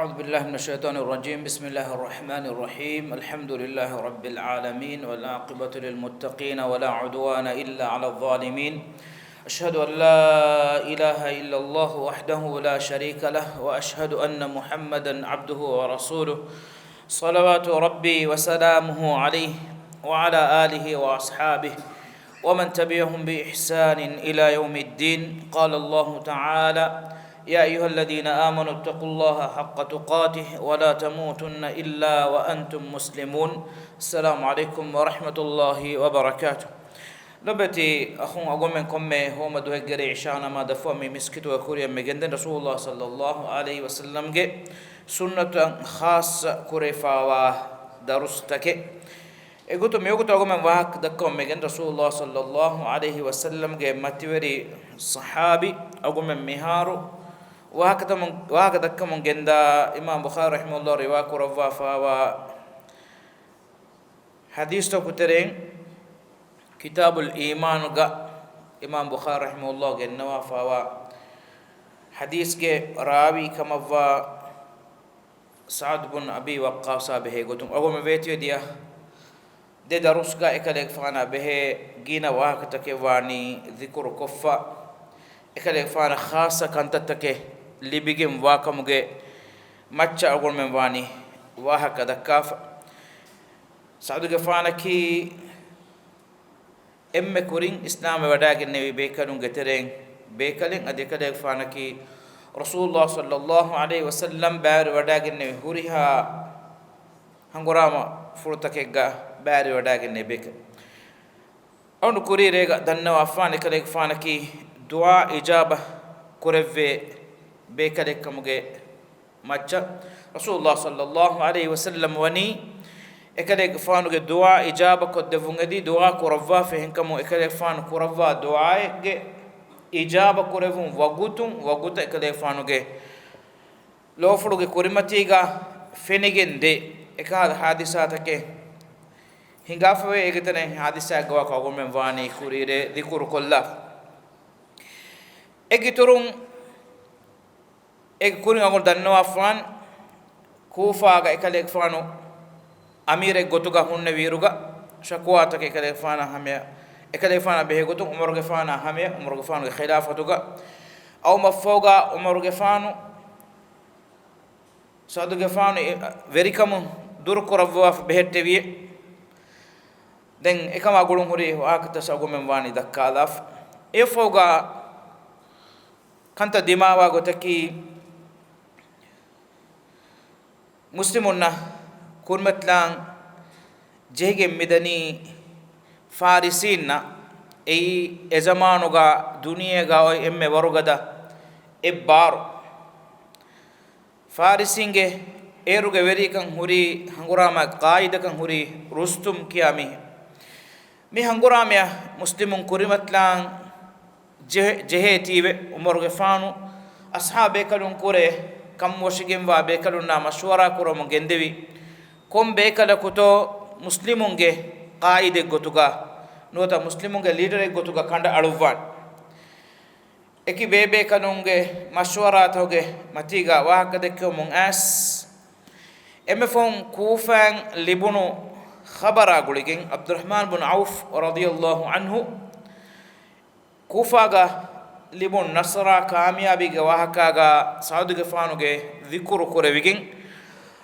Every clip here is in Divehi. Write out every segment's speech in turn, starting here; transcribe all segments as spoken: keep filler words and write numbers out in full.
أعوذ بالله من الشيطان الرجيم. بسم الله الرحمن الرحيم. الحمد لله رب العالمين، والعاقبة للمتقين، ولا عدوان إلا على الظالمين. أشهد أن لا إله إلا الله وحده لا شريك له، وأشهد أن محمدا عبده ورسوله، صلوات ربي وسلامه عليه وعلى آله وأصحابه ومن تبعهم بإحسان إلى يوم الدين. قال الله تعالى: يا أيها الذين آمنوا اتقوا الله حق تقاته ولا تموتن إلا وأنتم مسلمون. السلام عليكم ورحمة الله وبركاته. ލޮބެތި އަޚުން، އަޅުގަނޑުމެން ކޮންމެ ހޯމަ ދުވަހެއްގެ ރޭ އިޝާ ނަމާދަށްފަހު މި މިސްކިތުގަ ކުރިއަށް މި ގެންދެން ރަސޫލުﷲ ޞައްލަﷲ ޢަލައިހި ވަސައްލަމްގެ ސުންނަތަށް ޚާއްޞަ ކުރެވިފައިވާ ދަރުސްތަކެއް. އެގޮތުން މިވަގުތު އަޅުގަނޑުމެން ވާހަކަ ދައްކަމުން މި ގެންދެން ރަސޫލުﷲ ޞައްލަﷲ ޢަލައިހި ވަސައްލަމްގެ މަތިވެރި ޞަޙާބީ. އަޅުގަނޑުމެން މިހާރު ވާހަކަ ދައްކަމުން، ވާހަކަ ދައްކަމުން ގެންދާ އިމާމް ބުޚާރީ ރަޙިމަހުﷲ ރިވާ ކުރައްވާފައިވާ ޙަދީޘްތަކުގެ ތެރެއިން ކިތާބުލް އީމާނުގަ އިމާމް ބުޚާރީ ރަޙިމަހުﷲ ގެންނަވާފައިވާ ޙަދީޘްގެ ރާވީ ކަމަށްވާ ސަޢުދު ބުން އަބީ ވައްޤާޞާ ބެހޭ ގޮތުން އަޅުގަނޑުމެން ވޭތުވެދިޔަ ދެ ދަރުސްގަ އެކަލޭގެފާނާ ބެހޭ ގިނަ ވާހަކަތަކެއް ވާނީ ޛިކުރު ކޮށްފަ، އެކަލޭގެފާނަށް ޚާއްޞަ ކަންތައްތަކެއް ލިބިގެން ވާކަމުގެ މައްޗަށް އަޅުގަނޑުމެން ވާނީ ވާހަކަ ދައްކާފަ. ސަޢުދުގެފާނަކީ އެންމެ ކުރިން އިސްލާމްވެ ވަޑައިގެންނެވި ބޭކަލުންގެ ތެރެއިން ބޭކަލެއް. އަދި އެކަލޭގެފާނަކީ ރަސޫލުﷲ ޞައްލަﷲ ޢަލައިހި ވަސައްލަމް ބައިވެރިވަޑައިގެންނެވި ހުރިހާ ހަނގުރާމަފުޅުތަކެއްގަ ބައިވެރިވަޑައިގެންނެވި ބޭކަލެއް. އަޅުގަނޑު ކުރީ ރޭގަ ދަންނަވާފާނެ އެކަލޭގެފާނަކީ ދުޢާ އިޖާބަ ކުރެވޭ ބޭކަލެއްކަމުގެ މައްޗަށް ރަސޫލުﷲ ޞައްލަﷲ ޢަލައިހި ވަސައްލަމް ވަނީ އެކަލޭގެފާނުގެ ދުޢާ އިޖާބަ ކޮށްދެއްވުން އެދި ދުޢާ ކުރައްވާފަ. އެހެންކަމުން އެކަލޭގެފާނު ކުރައްވާ ދުޢާއެއްގެ އިޖާބަ ކުރެވުން ވަގުތުން ވަގުތަށް އެކަލޭގެފާނުގެ ލޯފުޅުގެ ކުރިމަތީގަ ފެނިގެން ދޭ. އެކަހަލަ ޙާދިސާތަކެއް ހިނގާފަވޭ. އޭގެ ތެރެއިން ޙާދިސާއެއްގެ ވާހަކަ އަޅުގަނޑުމެން ވާނީ ކުރީރޭ ޛިކުރު ކޮށްލާފަ. އޭގެ އިތުރުން އޭގެ ކުރިން އަޅުގަނޑު ދަންނަވާފާން، ކޫފާގަ އެކަލޭގެފާނު އަމީރެއް ގޮތުގަ ހުންނެވިއިރުގަ، ޝަކުވާތަކެއް އެކަލޭގެފާނާ ހަމަޔަށް، އެކަލޭގެފާނާ ބެހޭ ގޮތުން ޢުމަރުގެފާނާ ހަމަޔަށް، ޢުމަރުގެފާނުގެ ޚިލާފަތުގަ އައުމަށްފަހުގަ ޢުމަރުގެފާނު ސަޢުދުގެފާނު ވެރިކަމުން ދުރުކުރައްވާފަ ބެހެއްޓެވިއެ. ދެން އެކަމާ ގުޅުން ހުރި ވާހަކަތައް އަޅުގަނޑުމެން ވާނީ ދައްކާލާފަ. އެއަށްފަހުގަ ކަންތައް ދިމާވާ ގޮތަކީ، މުސްލިމުންނަށް ކުރިމަތިލާން ޖެހިގެން މިދަނީ ފާރިސީންނަށް. އެއީ އެޒަމާނުގަ ދުނިޔޭގަ އޮތް އެންމެ ވަރުގަދަ އެއްބާރު. ފާރިސީންގެ އޭރުގެ ވެރިކަން ހުރި، ހަނގުރާމަ ޤާއިދަކަން ހުރި ރުސްތުމް ކިޔާ މީހެއް. މި ހަނގުރާމަޔަށް މުސްލިމުން ކުރިމަތިލާން ޖެހެ-، ޖެހޭތީވެ، ޢުމަރުގެފާނު އަޞްޙާބު ބޭކަލުން ކުރެ ކަންބޮޑުވެގެންވާ ބޭކަލުންނާ މަޝްވަރާ ކުރަމުން ގެންދެވި، ކޮން ބޭކަލަކުތޯ މުސްލިމުންގެ ޤާއިދެއްގޮތުގަ ނުވަތަ މުސްލިމުންގެ ލީޑަރެއްގޮތުގަ ކަނޑައަޅުއްވާން. އެކި ބޭބޭކަލުންގެ މަޝްވަރާތަކުގެ މަތީގަ ވާހަކަ ދެއްކެވުމުން އައިސް، އެންމެ ފަހުން ކޫފާއިން ލިބުނު ޚަބަރާ ގުޅިގެން، ޢަބްދުއްރަޙްމާން ބުން ޢައުފް ރަޟިޔަﷲ ޢަންހު ކޫފާގަ ލިބުނު ނަޞްރާ ކާމިޔާބީގެ ވާހަކާގަ ސަޢުދުގެފާނުގެ ޛިކުރު ކުރެވިގެން،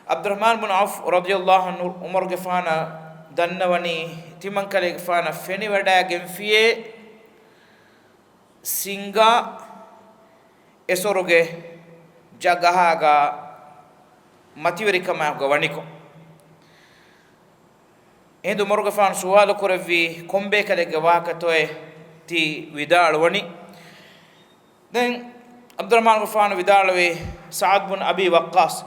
ޢަބްދުއްރަޙްމާން ބުން ޢައުފް ރަޟިޔަﷲ ޢަންހު ޢުމަރުގެފާނަށް ދަންނަވަނީ ތިމަންކަލޭގެފާނަށް ފެނިވަޑައިގެންފިޔޭ ސިންގާ އެސޮރުގެ ޖަގަހާގަ މަތިވެރިކަމާގަ ވަނިކޮށް. އެހިނދު ޢުމަރުގެފާނު ސުވާލު ކުރެއްވީ، ކޮން ބޭކަލެއްގެ ވާހަކަތޯއޭ ތި ވިދާޅުވަނީ؟ ދެން ޢަބްދުއްރަޙްމާނުގެފާނު ވިދާޅުވީ، ސަޢުދު ބުން އަބީ ވައްޤާޞް.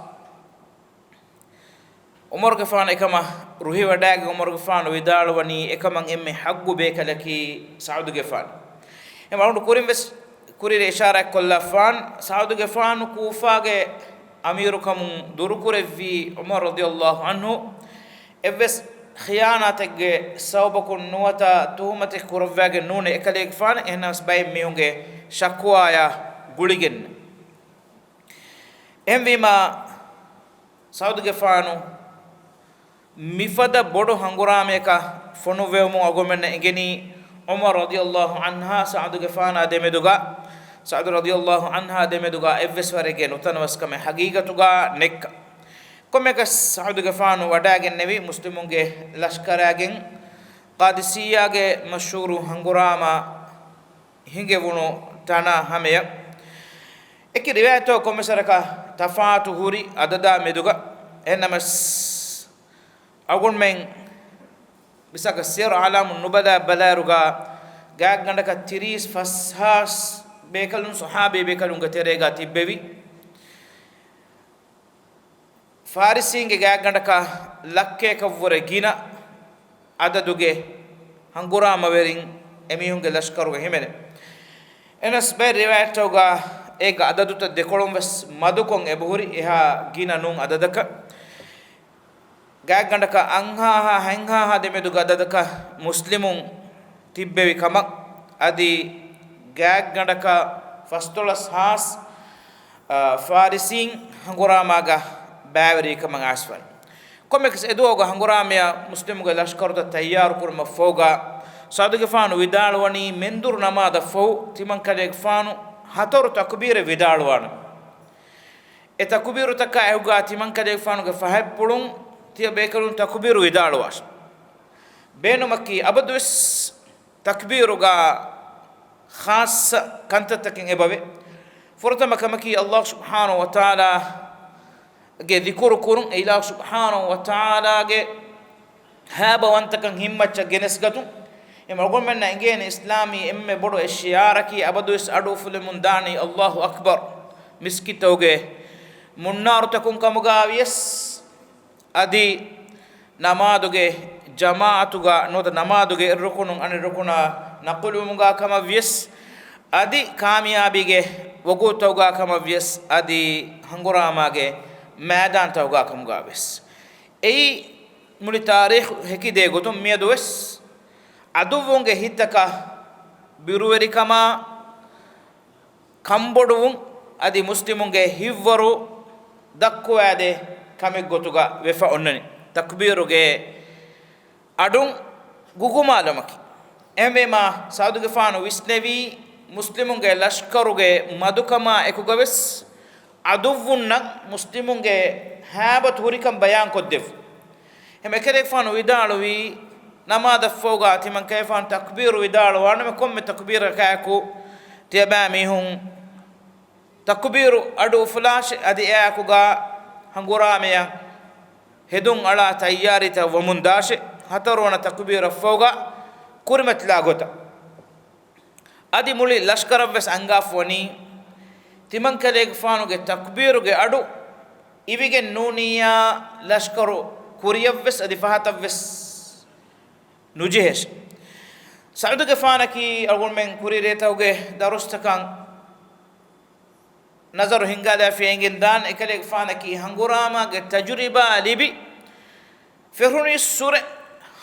ޢުމަރުގެފާނު އެކަމަށް ރުހިވަޑައިގެން ޢުމަރުގެފާނު ވިދާޅުވަނީ، އެކަމަށް އެންމެ ޙައްޤު ބޭކަލަކީ ސަޢުދުގެފާނު. އެ މަރުނު ކުރިން ވެސް ކުރިން އިޝާރާތް ކޮށްލަފާން، ސަޢުދުގެފާނު ކޫފާގެ އަމީރުކަމުން ދުރުކުރެއްވީ ޢުމަރު ރަޟިޔަﷲ ޢަންހު އެއްވެސް ޚިޔާނާތެއްގެ ސަބަބަކުން ނުވަތަ ތުހުމަތެއް ކުރައްވައިގެން ނޫނޭ، އެކަލޭގެފާނު އެހެންނަމަވެސް ބައެއް މީހުންގެ ޝަކުވާޔާ ގުޅިގެން. އެހެންވީމާ، ސަޢުދުގެފާނު މިފަދަ ބޮޑު ހަނގުރާމަޔަކަށް ފޮނުއްވެވުމުން އަޅުގަނޑުމެންނަށް އެނގެނީ، ޢުމަރު ރަޟިޔަﷲ ޢަންހާ ސަޢުދުގެފާނާ ދެމެދުގަ، ސަޢުދު ރަޟިޔަﷲ ޢަންހާ ދެމެދުގަ އެއްވެސް ވަރެއްގެ ނުތަނަވަސްކަމެއް ޙަޤީޤަތުގަ ނެތްކަން. ކޮންމެއަކަސް ސަޢުދުގެފާނު ވަޑައިގެންނެވި މުސްލިމުންގެ ލަޝްކަރާގެން ޤާދިސިއްޔާގެ މަޝްހޫރު ހަނގުރާމަ ހިނގެވުނު ތަނާ ހަމަޔަށް. އެކި ރިވާޔަތްތައް ކޮންމެސް ވަރަކަށް ތަފާތު ހުރި އަދަދާ މެދުގަ. އެހެންނަމަސް، އަޅުގަނޑުމެން މިސާލަކަށް ސިޔަރު އަޢުލާމުން ނުބަލާ ބަލާއިރުގަ، ގާތްގަނޑަކަށް ތިރީސް ފަސް ހާސް ބޭކަލުން ޞަޙާބީ ބޭކަލުންގެ ތެރޭގަ ތިއްބެވި. ފާރިސީންގެ ގާތްގަނޑަކަށް ލައްކަޔަކަށްވުރެ ގިނަ އަދަދުގެ ހަނގުރާމަވެރިން އެމީހުންގެ ލަޝްކަރުގަ ހިމެނެ. އެނަސް ބައެއް ރިވާޔަތްތަކުގަ އޭގެ އަދަދުތައް ދެކޮޅުން ވެސް މަދުކޮށް އެބަހުރި، އެހާ ގިނަ ނޫން އަދަދަކަށް. ގާތްގަނޑަކަށް އަށްހާހާ ހަތްހާހާ ދެމެދުގެ އަދަދަކަށް މުސްލިމުން ތިއްބެވި ކަމަށް، އަދި ގާތްގަނޑަކަށް ފަސްދޮޅަސް ހާސް، އާ، ފާރިސީން ހަނގުރާމާގަ ބައިވެރިވި ކަމަށް އައިސްފައި. ކޮންމެއަކަސް އެދުވަހުގަ ހަނގުރާމަޔަށް މުސްލިމުންގެ ލަޝްކަރުތައް ތައްޔާރު ކުރުމަށް ފަހުގަ، ސަޢުދުގެފާނު ވިދާޅުވަނީ މެންދުރު ނަމާދަށް ފަހު ތިމަންކަލޭގެފާނު ހަތަރު ތަކުބީރެއް ވިދާޅުވާނަމޭ. އެ ތަކުބީރުތަކާ އެކުގަ ތިމަންކަލޭގެފާނުގެ ފަހަތްޕުޅުން ތިޔަބޭކަލުން ތަކުބީރު ވިދާޅުވާށި. ބޭނުމަކީ އަބަދުވެސް ތަކުބީރުގަ ޚާއްޞަ ކަންތައްތަކެއް އެބަވޭ. ފުރަތަމަ ކަމަކީ ﷲ ސުބްޙާނަހޫ ވަތަޢާލާގެ ޛިކުރު ކުރުން، އެ އިލާހު ސުބްޙާނަހޫ ވަތަޢާލާގެ ހައިބަވަންތަކަން ހިތްމައްޗަށް ގެނެސްގަތުން. އެމަ އަޅުގަނޑުމެންނަށް އެނގޭނެ އިސްލާމީ އެންމެ ބޮޑު އެއް ޝިޢާރަކީ އަބަދުވެސް އަޑު އުފުލެމުން ދާނީ ﷲ އަކްބަރު، މިސްކިތްތަކުގެ މުންނާރުތަކުން ކަމުގައިވިޔަސް، އަދި ނަމާދުގެ ޖަމާޢަތުގަ ނުވަތަ ނަމާދުގެ އެއް ރުކުނުން އަނެއް ރުކުނާ ނަޤުލުވުމުގަ ކަމަށްވިޔަސް، އަދި ކާމިޔާބީގެ ވަގުތުތަކުގަ ކަމަށްވިޔަސް، އަދި ހަނގުރާމާގެ މައިދާންތަކުގަ ކަމުގައިވިޔަސް. އެއީ މުޅި ތާރީޚު ހެކިދޭ ގޮތުން މިއަދުވެސް ޢަދުއްވުންގެ ހިތްތަކަށް ބިރުވެރިކަމާ، ކަންބޮޑުވުން އަދި މުސްލިމުންގެ ހިތްވަރު ދައްކުވާދޭ ކަމެއްގޮތުގަ ވެފަ އޮންނަނީ. ތަކުބީރުގެ އަޑުން ގުގުމާލުމަކީ. އެހެންވީމާ، ސަޢުދުގެފާނު ވިސްނެވީ، މުސްލިމުންގެ ލަޝްކަރުގެ މަދުކަމާ އެކުގަވެސް ޢަދުއްވުންނަށް މުސްލިމުންގެ ހައިބަތު ހުރިކަން ބަޔާންކޮށްދެއްވުން. އެހެން އެކަލޭގެފާނު ވިދާޅުވީ، ނަމާދަށްފަހުގަ ތިމަންކަލޭގެފާނު ތަކުބީރު ވިދާޅުވާނަމޭ، ކޮންމެ ތަކުބީރަކާއެކު ތިޔަބައިމީހުން ތަކުބީރު އަޑު އުފުލާށޭ، އަދި އެއާއެކުގަ ހަނގުރާމަޔަށް ހެދުން އަޅާ ތައްޔާރީތައް ވަމުންދާށޭ، ހަތަރުވަނަ ތަކުބީރަށްފަހުގަ ކުރިމަތިލާ ގޮތަށް. އަދި މުޅި ލަޝްކަރަށްވެސް އަންގާފަ ވަނީ، ތިމަންކަލޭގެފާނުގެ ތަކުބީރުގެ އަޑު އިވިގެން ނޫނިއްޔާ ލަޝްކަރު ކުރިޔަށްވެސް އަދި ފަހަތަށްވެސް ނުޖެހޭށޭ. ސަޢުދުގެފާނަކީ އަޅުގަނޑުމެން ކުރީ ރޭތަކުގެ ދަރުސްތަކަށް ނަޒަރު ހިންގާލާފިޔަ އެނގެންދާނެ، އެކަލޭގެފާނަކީ ހަނގުރާމާގެ ތަޖުރިބާ ލިބި، ފެށުނީއްސުރެ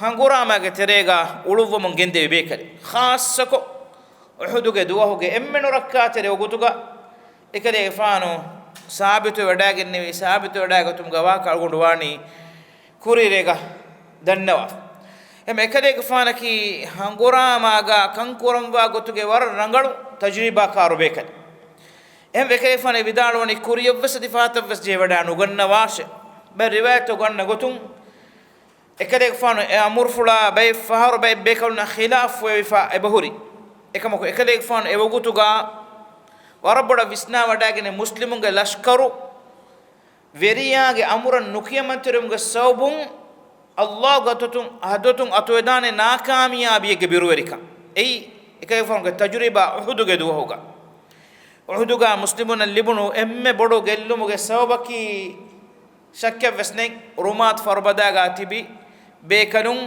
ހަނގުރާމާގެ ތެރޭގަ އުޅުއްވަމުން ގެންދެވި ބޭކަލެއް. ޚާއްޞަކޮށް، އުޙުދުގެ ދުވަހުގެ އެންމެ ނުރައްކާތެރި ވަގުތުގަ އެކަލޭގެފާނު ސާބިތުވެވަޑައިގެންނެވި، ސާބިތުވެވަޑައިގަތުމުގެ ވާހަކަ އަޅުގަނޑު ވާނީ ކުރީރޭގަ ދަންނަވާފަ. އެހެން އެކަލޭގެފާނަކީ ހަނގުރާމާގަ ކަންކުރަންވާ ގޮތުގެ ވަރަށް ރަނގަޅު ތަޖުރިބާކާރު ބޭކަލެއް. އެހެން އެކަލޭގެފާނު ވިދާޅުވަނީ ކުރިޔަށްވެސް އަދި ފަހަތަށްވެސް ޖެހިވަޑައި ނުގަންނަވާށޭ. ބައެއް ރިވާޔަތްތައް ގަންނަ ގޮތުން، އެކަލޭގެފާނު އެ އަމުރުފުޅާ ބައެއް ފަހަރު ބައެއް ބޭކަލުންނާ ޚިލާފުވެވިފަ އެބަހުރި. އެކަމަކު އެކަލޭގެފާނު އެވަގުތުގަ ވަރަށް ބޮޑަށް ވިސްނާވަޑައިގެން މުސްލިމުންގެ ލަޝްކަރު ވެރިޔާގެ އަމުރަށް ނުކިޔަމަންތެރިވުމުގެ ސަބަބުން ﷲ ގަދަތުން ހަދަތުން އަތުވެދާނެ ނާކާމިޔާބީއެއްގެ ބިރުވެރިކަން. އެއީ އެކަލޭގެފާނުގެ ތަޖުރިބާ އުޙުދުގެ ދުވަހުގަ. އުޙުދުގަ މުސްލިމުންނަށް ލިބުނު އެންމެ ބޮޑު ގެއްލުމުގެ ސަބަބަކީ ޝައްކެއްވެސް ނެތް، ރުމާތު ފަރުބަދާގަ ތިބި ބޭކަލުން،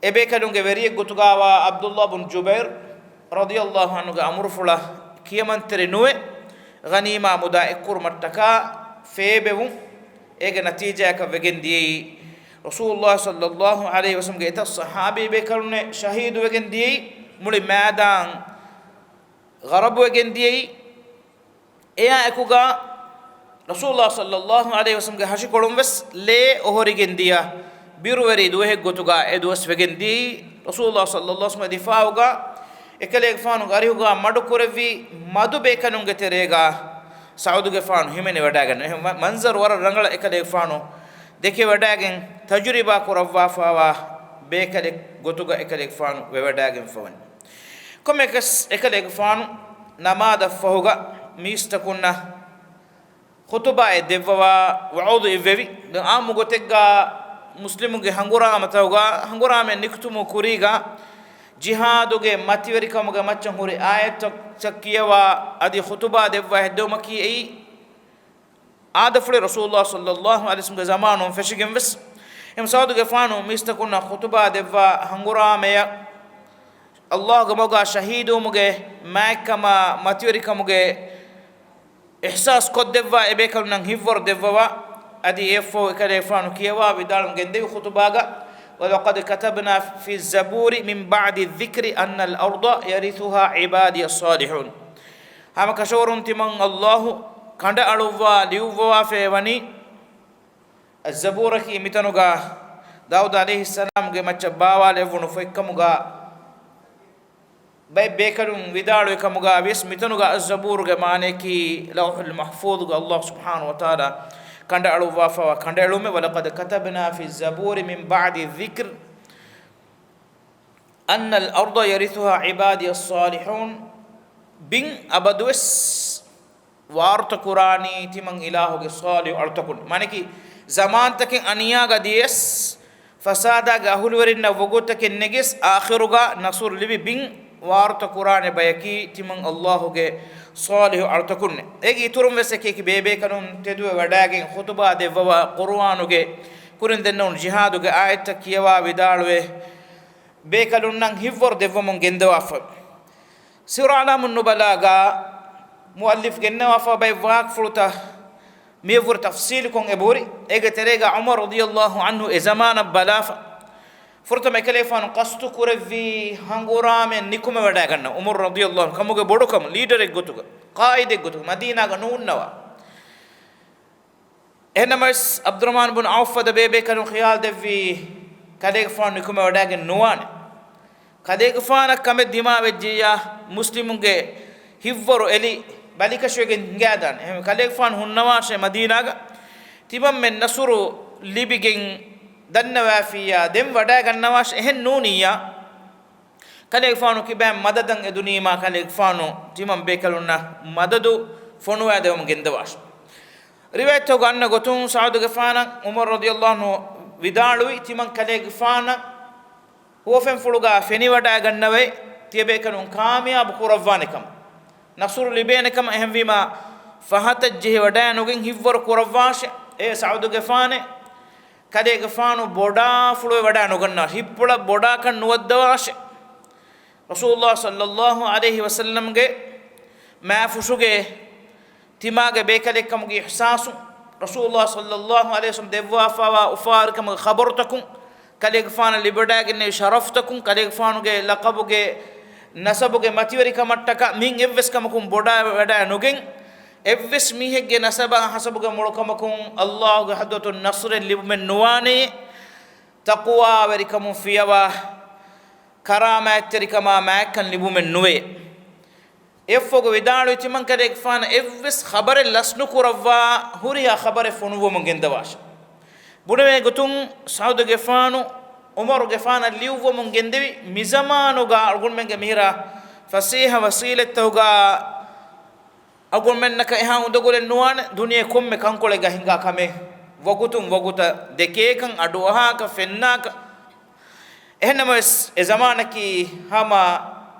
އެބޭކަލުންގެ ވެރިއެއްގޮތުގައިވާ ޢަބްދުﷲ ބުން ޖުބައިރު ރަޟިޔަﷲ ޢަންހުގެ އަމުރުފުޅަށް ކިޔަމަންތެރި ނުވެ، ޣަނީމާ މުދާ އެއްކުރުމަށްޓަކާ ފޭބެވުން، އޭގެ ނަތީޖާއަކަށް ވެގެން ދިޔައީ، ރަސޫލުﷲ ޞައްލަﷲ ޢަލައިހި ވަސައްލަމްގެ އެތައް ޞަޙާބީ ބޭކަލުންނެއް ޝަހީދުވެގެން ދިޔައީ، މުޅި މައިދާން ޣަރަބުވެގެން ދިޔައީ. އެއާ އެކުގަ ރަސޫލާ ޞައްލައްލާހު ޢަލައިހި ވަސައްލަމްގެ ހަށިކޮޅުން ވެސް ލޭ އޮހޮރިގެން ދިޔަ ބިރުވެރި ދުވަހެއް ގޮތުގަ އެ ދުވަސް ވެގެން ދިޔައީ. ރަސޫލާ ޞައްލައްލާހު ޢަލައިހި ވަސައްލަމްގެ ދިފާޢުގަ އެކަލޭގެފާނުގެ އަރިހުގަ މަޑުކުރެއްވި މަދު ބޭކަލުންގެ ތެރޭގަ ސަޢުދުގެފާނު ހިމެނިވަޑައިގަންނަ. އެހެން މަ-، މަންޒަރު ވަރަށް ރަނގަޅަށް އެކަލޭގެފާނު ދެކެވަޑައިގެން ތަޖުރިބާ ކުރައްވާފައިވާ ބޭކަލެއް ގޮތުގަ އެކަލޭގެފާނު ވެވަޑައިގެންފަވަނީ. ކޮންމެއަކަސް އެކަލޭގެފާނު ނަމާދަށްފަހުގަ މީސްތަކުންނަށް ޚުޠުބާއެއް ދެއްވަވާ ވަޢުޡު އިއްވެވި. ދެން ޢާއްމު ގޮތެއްގަ މުސްލިމުންގެ ހަނގުރާމަތަކުގަ ހަނގުރާމައެއް ނިކުތުމުގެ ކުރީގަ ޖިހާދުގެ މަތިވެރިކަމުގެ މައްޗަށް ހުރި އާޔަތްތައް ކިޔަވާ އަދި ޚުޠުބާ ދެއްވާ ހެއްދެވުމަކީ އެއީ އާދަފުޅި ރަސޫލުﷲ ޞައްލައްލާހު ޢަލައިހި ވަސައްލަމްގެ ޒަމާނުން ފެށިގެން ވެސް. އެހެން ސަޢުދުގެ ފާނު މީސްތަކުންނަށް ޚުޠުބާ ދެއްވާ ހަނގުރާމަޔަށް ﷲ ގެ މަގުގަ ޝަހީދުވުމުގެ މާތްކަމާ މަތިވެރިކަމުގެ އިޙްސާސް ކޮށްދެއްވާ އެބޭކަލުންނަށް ހިތްވަރު ދެއްވަވާ. އަދި އެއަށްފަހު އެކަލޭގެފާނު ކިޔަވާ ވިދާޅުވަމުން ގެންދެވި ޚުޠުބާގަ، وَلَقَدْ كَتَبْنَا فِي الزَّبُورِ مِنْ بَعْدِ الذِّكْرِ أَنَّ الْأَرْضَ يَرِثُهَا عِبَادِيَ الصَّالِحُونَ. ހަމަ ކަށަވަރުން ތިމަން ﷲ ކަނޑައަޅުއްވާ ލިޔުއްވަވާފައި ވަނީ. އައްޒަބޫރަކީ މިތަނުގަ ދާއޫދު ޢަލައިހިއްސަލާމްގެ މައްޗަށް ބާވާލެއްވުނު ފޮތްކަމުގަ ބައެއް ބޭކަލުން ވިދާޅުވި ކަމުގަ ވިޔަސް މިތަނުގަ އައްޒަބޫރުގެ މާނަޔަކީ ލައުޙުލް މަޙްފޫޡުގަ ﷲ ސުބްޙާނަހޫ ވަތަޢާލާ ކަނޑައަޅުއްވާފައިވާ ކަނޑައެޅުމެއް. وَلَقَدْ كَتَبْنَا فِي الزَّبُورِ مِنْ بَعْدِ الذِّكْرِ أَنَّ الْأَرْضَ يَرِثُهَا عِبَادِيَ الصَّالِحُونَ. ބިން އަބަދުވެސް ވާރުތަކުރާނީ ތިމަން އިލާހުގެ ޞާލިޙު އަޅުތަކުން. މާނައަކީ، ޒަމާންތަކެއް އަނިޔާގަ ދިޔަސް، ފަސާދާގެ އަހުލުވެރިންނަށް ވަގުތުތަކެއް ނެގިޔަސް، އާޚިރުގަ ނަޞްރު ލިބި ބިން ވާރުތަކުރާނެ ބަޔަކީ ތިމަން ﷲ ގެ ޞާލިޙު އަޅުތަކުންނޭ. އޭގެ އިތުރުން ވެސް އެކި އެކި ބޭބޭކަލުން ތެދުވެ ވަޑައިގެން ޚުޠުބާ ދެއްވަވާ، ޤުރުއާނުގެ ކުރިން ދެންނެވުނު ޖިހާދުގެ އާޔަތްތައް ކިޔަވާ ވިދާޅުވެ، ބޭކަލުންނަށް ހިތްވަރު ދެއްވަމުން ގެންދަވާފަ. ސިޔަރު އަޢްލާމުން ނުބަލާގަ މުއައްލިފް ގެންނަވާފަ ބައެއް ވާހަކަފުޅުތައް މިޔަށްވުރެ ތަފްޞީލުކޮށް އެބަހުރި. އޭގެ ތެރޭގަ ޢުމަރު ރަޟިޔަﷲ ޢަންހު އެ ޒަމާނަށް ބަލާފަ، ފުރަތަމަ އެކަލޭފާނު ޤަޞްދު ކުރެއްވީ ހަނގުރާމައެއް ނިކުމެވަޑައިގަންނަ. ޢުމަރު ރަޟިޔަﷲ ޢަންހު ކަމުގެ ބޮޑުކަމު، ލީޑަރެއް ގޮތުގަ، ޤާއިދެއް ގޮތުގަ މަދީނާގަ ނޫންނަވާ. އެހެންނަމަވެސް، ޢަބްދުއްރަޙްމާން ބުން ޢައުފް ފަދަ ބޭބޭކަލުން ޚިޔާލު ދެއްވީ، ކަލޭގެފާނު ނިކުމެވަޑައިގެން ނުވާނެ. ކަލޭގެފާނަށް ކަމެއް ދިމާވެއްޖިއްޔާ، މުސްލިމުންގެ ހިތްވަރު އެލި ބަލިކަށިވެގެން ހިނގާދާނެ. އެހެން ކަލޭގެފާނު ހުންނަވާށޭ މަދީނާގަ، ތިމަންމެން ނަޞްރު ލިބިގެން ދަންނަވާފިއްޔާ، ދެން ވަޑައިގަންނަވާށޭ. އެހެން ނޫނިއްޔާ، ކަލޭގެފާނު ކިބައިން މަދަދަށް އެދުނީމާ، ކަލޭގެފާނު ތިމަން ބޭކަލުންނަށް މަދަދު ފޮނުވާދެވަމުން ގެންދަވާށޭ. ރިވާޔަތްތަކުގަ އަންނަ ގޮތުން، ސަޢުދުގެފާނަށް ޢުމަރު ރަޟިޔަﷲ ޢަންހު ވިދާޅުވި، ތިމަން ކަލޭގެފާނަށް ހުވަފެންފުޅުގަ ފެނިވަޑައިގަންނަވައި، ތިޔަބޭކަލުން ކާމިޔާބު ކުރައްވާނެ ކަމަށް، ނަޞްރު ލިބޭނެ ކަމަށް. އެހެންވީމާ، ފަހަތަށް ޖެހިވަޑައިނުގެން ހިތްވަރު ކުރައްވާށޭ. އޭ ސަޢުދުގެފާނޭ، ކަލޭގެފާނު ބޮޑާފުޅުވެ ވަޑައިނުގަންނާށޭ. ހިތްޕުޅަށް ބޮޑާކަން ނުވައްދަވާށޭ. ރަސޫލުﷲ ޞައްލައްލާހު ޢަލައިހި ވަސައްލަމްގެ މާފުށުގެ ތިމާގެ ބޭކަލެއްކަމުގެ އިޙްސާސުން، ރަސޫލުﷲ ޞައްލައްލާހު ޢަލައިހި ވަސައްލަމް ދެއްވާފައިވާ އުފާވެރިކަމުގެ ޚަބަރުތަކުން، ކަލޭގެފާނަށް ލިބިވަޑައިގެންނެވި ޝަރަފްތަކުން، ކަލޭގެފާނުގެ ލަޤަބުގެ ނަސަބުގެ މަތިވެރިކަމަށްޓަކާ މިއިން އެއްވެސް ކަމަކުން ބޮޑާވެވަޑައި ނުގެން، އެއްވެސް މީހެއްގެ ނަސަބާ ހަސަބުގެ މޮޅުކަމަކުން ﷲ ގެ ޙަޟްރަތުން ނަޞްރެއް ލިބުމެއް ނުވާނެޔޭ، ތަޤުވާވެރިކަމުން ފިޔަވާ، ކަރާމާތްތެރިކަމާ މާތްކަން ލިބުމެއް ނުވޭ. އެއަށްފަހު ވިދާޅުވި، ތިމަން ކަލޭގެފާނަށް އެއްވެސް ޚަބަރެއް ލަސްނުކުރައްވާ، ހުރިހާ ޚަބަރެއް ފޮނުއްވަމުން ގެންދަވާށޭ. ބުނެވޭ ގޮތުން، ސަޢުދުގެފާނު ޢުމަރުގެފާނަށް ލިޔުއްވަމުން ގެންދެވި، މިޒަމާނުގަ އަޅުގަނޑުމެންގެ މިހިރަ ފަސޭހަ ވަސީލަތްތަކުގަ އަޅުގަނޑުމެންނަކަށް އެހާ އުނދަގުލެއް ނުވާނެ، ދުނިޔެ ކޮންމެ ކަންކޮޅެއްގަ ހިނގާ ކަމެއް، ވަގުތުން ވަގުތަށް ދެކޭކަން، އަޑުއަހާކަށް، ފެންނާކަށް. އެހެންނަމަވެސް، އެ ޒަމާނަކީ ހަމަ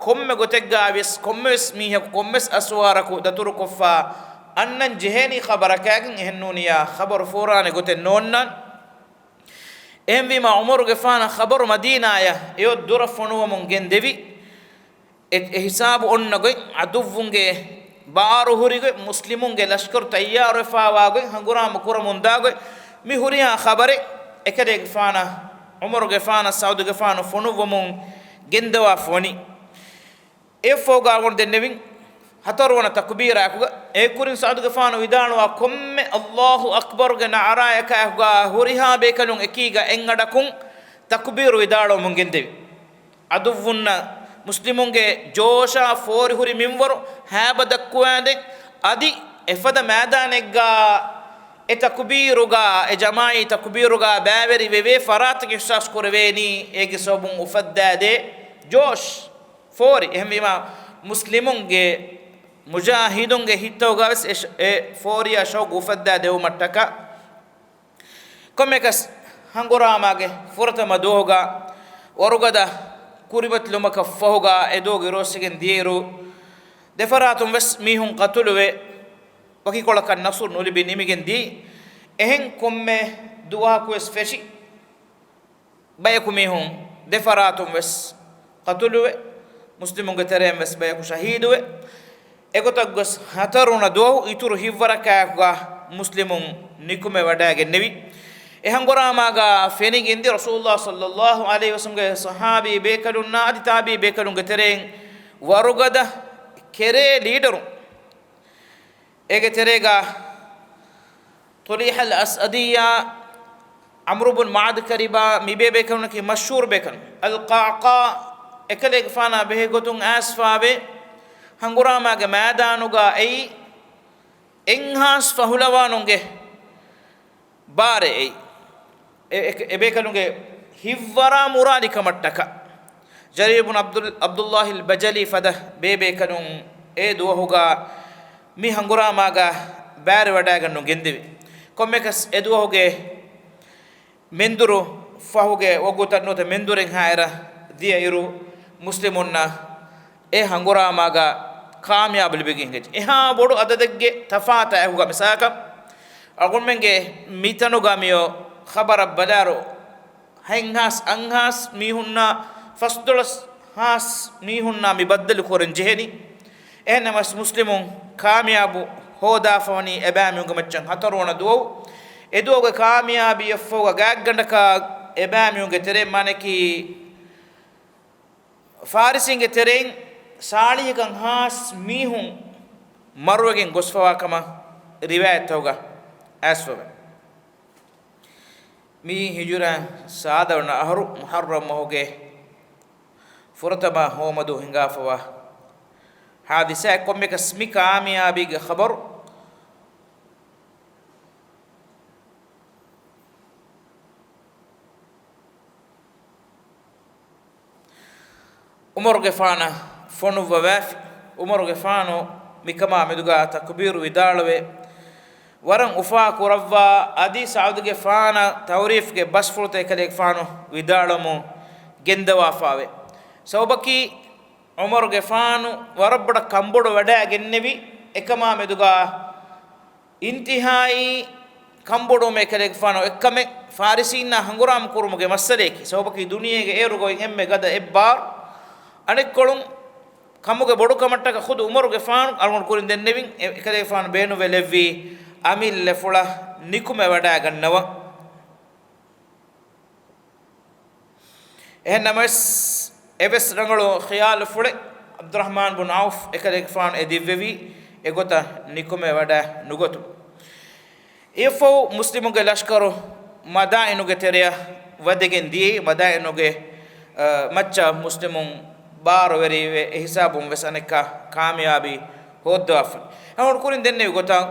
ކޮންމެ ގޮތެއްގަ ވިޔަސް، ކޮންމެވެސް މީހަކު ކޮންމެސް އަސްވާރަކު ދަތުރުކޮށްފަ އަންނަން ޖެހޭނީ ޚަބަރަކާގެން. އެހެންނޫނިއްޔާ، ޚަބަރު ފޯރާނެ ގޮތެއް ނޯންނާނެ. އެހެންވީމާ، ޢުމަރުގެފާނަށް ޚަބަރު މަދީނާޔަށް އެއޮތް ދުރަށް ފޮނުވަމުން ގެންދެވި. އެ، އެ ހިސާބު އޮންނަ ގޮތް، ޢަދުއްވުންގެ ބާރު ހުރި ގޮތް، މުސްލިމުންގެ ލަޝްކަރު ތައްޔާރުވެފައިވާ ގޮތް، ހަނގުރާމަ ކުރަމުންދާ ގޮތް، މި ހުރިހާ ޚަބަރެއް އެކަލޭގެފާނަށް، ޢުމަރުގެފާނަށް ސަޢުދުގެފާނު ފޮނުއްވަމުން ގެންދަވާފަ ވަނީ. އެއަށްފަހުގަ އަޅުގަނޑު ދެންނެވިން، ހަތަރުވަނަ ތަކުބީރާއެކުގަ އެކުރިން ސަޢުދުގެފާނު ވިދާޅުވާ ކޮންމެ އައްލާހު އަކްބަރުގެ ނަޢުރާޔަކާއެކުގަ ހުރިހާ ބޭކަލުން އެކީގަ އެއްއަޑަކުން ތަކުބީރު ވިދާޅުވަމުން ގެންދެވި. ޢަދުއްވުންނަށް މުސްލިމުންގެ ޖޯޝާ ފޯރި ހުރި މިންވަރު ހައިބަ ދައްކުވާދޭ، އަދި އެފަދަ މައިދާނެއްގަ އެ ތަކުބީރުގަ، އެ ޖަމާޢީ ތަކުބީރުގަ ބައިވެރި ވެވޭ ފަރާތަކަށް އިޙްސާސް ކުރެވޭނީ، އޭގެ ސަބަބުން އުފައްދާދޭ ޖޯޝް ފޯރި. އެހެންވީމާ، މުސްލިމުންގެ މުޖާހިދުންގެ ހިތްތަކުގަ ވެސް އެ ޝަ-، އެ ފޯރިއާ ޝައުގު އުފައްދާ ދެވުމަށްޓަކާ، ކޮންމެއަކަސް ހަނގުރާމާގެ ފުރަތަމަ ދުވަހުގަ ވަރުގަދަ ކުރިމަތިލުމަކަށް ފަހުގަ އެ ދުވަހު އިރުއޮއްސިގެން ދިޔައިރު، ދެފަރާތުން ވެސް މީހުން ޤަތުލުވެ، ވަކިކޮޅަކަށް ނަޞްރު ނުލިބި ނިމިގެން ދިޔައީ. އެހެން ކޮންމެ ދުވަހަކު ވެސް ފެށި، ބަޔަކު މީހުން ދެފަރާތުން ވެސް ޤަތުލުވެ، މުސްލިމުންގެ ތެރެއިން ވެސް ބަޔަކު ޝަހީދުވެ، އެގޮތަށް ގޮސް ހަތަރުވަނަ ދުވަހު އިތުރު ހިތްވަރަކާއެކުގަ މުސްލިމުން ނިކުމެވަޑައިގެންނެވި. އެ ހަނގުރާމާގަ ފެނިގެންދިޔަ ރަސޫލުﷲ ޞައްލަﷲ ޢަލައިހި ވަސައްލަމްގެ ޞަޙާބީ ބޭކަލުންނާ އަދި ތާބިޢީ ބޭކަލުންގެ ތެރެއިން ވަރުގަދަ ކެރޭ ލީޑަރުން. އޭގެ ތެރޭގަ ޠުލައިޙަލް އަސްޢަދިއްޔާ، ޢަމްރު ބުން މަޢްދި ކަރިބާ، މި ބޭބޭކަލުންނަކީ މަޝްހޫރު ބޭކަލުން. އަލްޤަޢްޤާޢް އެކަލޭގެފާނާ ބެހޭ ގޮތުން އައިސްފާވެ، ހަނގުރާމާގެ މައިދާނުގަ އެއީ އެއްހާސް ފަހުލަވާނުންގެ ބާރެއް އެއީ. އެ، އެ، އެބޭކަލުންގެ ހިތްވަރާ މުރާދިކަމަށްޓަކާ، ޖަރީރު ބުން ޢަބްދުލް، ޢަބްދުﷲ އަލް ބަޖަލީ ފަދަ ބޭބޭކަލުން އެ ދުވަހުގަ މި ހަނގުރާމާގަ ބައިވެރިވަޑައިގަންނަވަން ގެންދެވި. ކޮންމެއަކަސް އެ ދުވަހުގެ މެންދުރު ފަހުގެ ވަގުތަށް ނުވަތަ މެންދުރެއްހާއިރަށް ދިޔައިރު، މުސްލިމުންނަށް އެ ހަނގުރާމާގަ ކާމިޔާބު ލިބިގެން ހިނގައްޖެ. އެހާ ބޮޑު އަދަދެއްގެ ތަފާތާ އެކުގަ މިސާލަކަށް، އަޅުގަނޑުމެންގެ މިތަނުގަ މިއޮ ޚަބަރަށް ބަލާއިރު، ހަތްހާސް އަށްހާސް މީހުންނާ ފަސްދޮޅަސް ހާސް މީހުންނާ މި ބައްދަލު ކުރަން ޖެހެނީ. އެހެންނަމަވެސް މުސްލިމުން ކާމިޔާބު ހޯދާފަވަނީ އެބައިމީހުންގެ މައްޗަށް ހަތަރުވަނަ ދުވަހު. އެ ދުވަހުގެ ކާމިޔާބީއަށްފަހުގަ ގާތްގަނޑަކަށް އެބައިމީހުންގެ ތެރެއިން މާނައަކީ ފާރިސީންގެ ތެރެއިން ސާޅީހަކަށް ހާސް މީހުން މަރުވެގެން ގޮސްފަވާ ކަމަށް ރިވާޔަތްތަކުގަ އައިސްފަވޭ. މިއީ ހިޖުރަ ސާދަވަނަ އަހަރު މުޙައްރަމް މަހުގެ ފުރަތަމަ ހޯމަދު ހިނގާފަވާ ހާދިސާއެއް. ކޮންމެއަކަސް މި ކާމިޔާބީގެ ޚަބަރު ޢުމަރުގެފާނަށް ފޮނުއްވަވާފި. ޢުމަރުގެފާނު މިކަމާ މެދުގަ ތަކުބީރު ވިދާޅުވެ، ވަރަށް އުފާ ކުރައްވާ އަދި ސަޢުދުގެފާނަށް ތަޢުރީފްގެ ބަސްފުޅުތައް އެކަލޭގެފާނު ވިދާޅުވަމުން ގެންދަވާފާވޭ. ސަބަބަކީ، ޢުމަރުގެފާނު ވަރަށް ބޮޑަށް ކަންބޮޑުވެވަޑައިގެންނެވި. އެކަމާ މެދުގަ އިންތިހާއީ ކަންބޮޑުވުމެއް އެކަލޭގެފާނު އެއްކަމެއް ފާރިސީންނާ ހަނގުރާމަ ކުރުމުގެ މައްސަލަޔަކީ. ސަބަބަކީ ދުނިޔޭގެ އޭރު ގޮތް އެންމެ ގަދަ އެއްބާރު. އަނެއްކޮޅުން ކަމުގެ ބޮޑުކަމަށްޓަކަ ޚުދު ޢުމަރުގެފާނު އަޅުގަނޑު ކުރިން ދެންނެވިން އެ-، އެކަލޭގެފާނު ބޭނުންވެލެއްވީ އަމިއްލަފުޅަށް ނިކުމެވަޑައިގަންނަވަން. އެހެންނަމަވެސް، އެވެސް ރަނގަޅު ޚިޔާލުފުޅެއް ޢަބްދުއްރަޙްމާން ބުން ޢައުފް އެކަލޭގެފާނު އެ ދިއްވެވީ އެގޮތަށް ނިކުމެވަޑައި ނުގޮތުން. އެއަށްފަހު މުސްލިމުންގެ ލަޝްކަރު މަދާއިނުގެ ތެރެއަށް ވަދެގެން ދިޔައީ، މަދާއިނުގެ، އަ، މައްޗަށް މުސްލިމުން ބާރުވެރިވެ، އެހިސާބުން ވެސް އަނެއްކާ ކާމިޔާބީ ހޯއްދަވާފަ. އެހެން ކުރިން ދެންނެވި ގޮތަށް،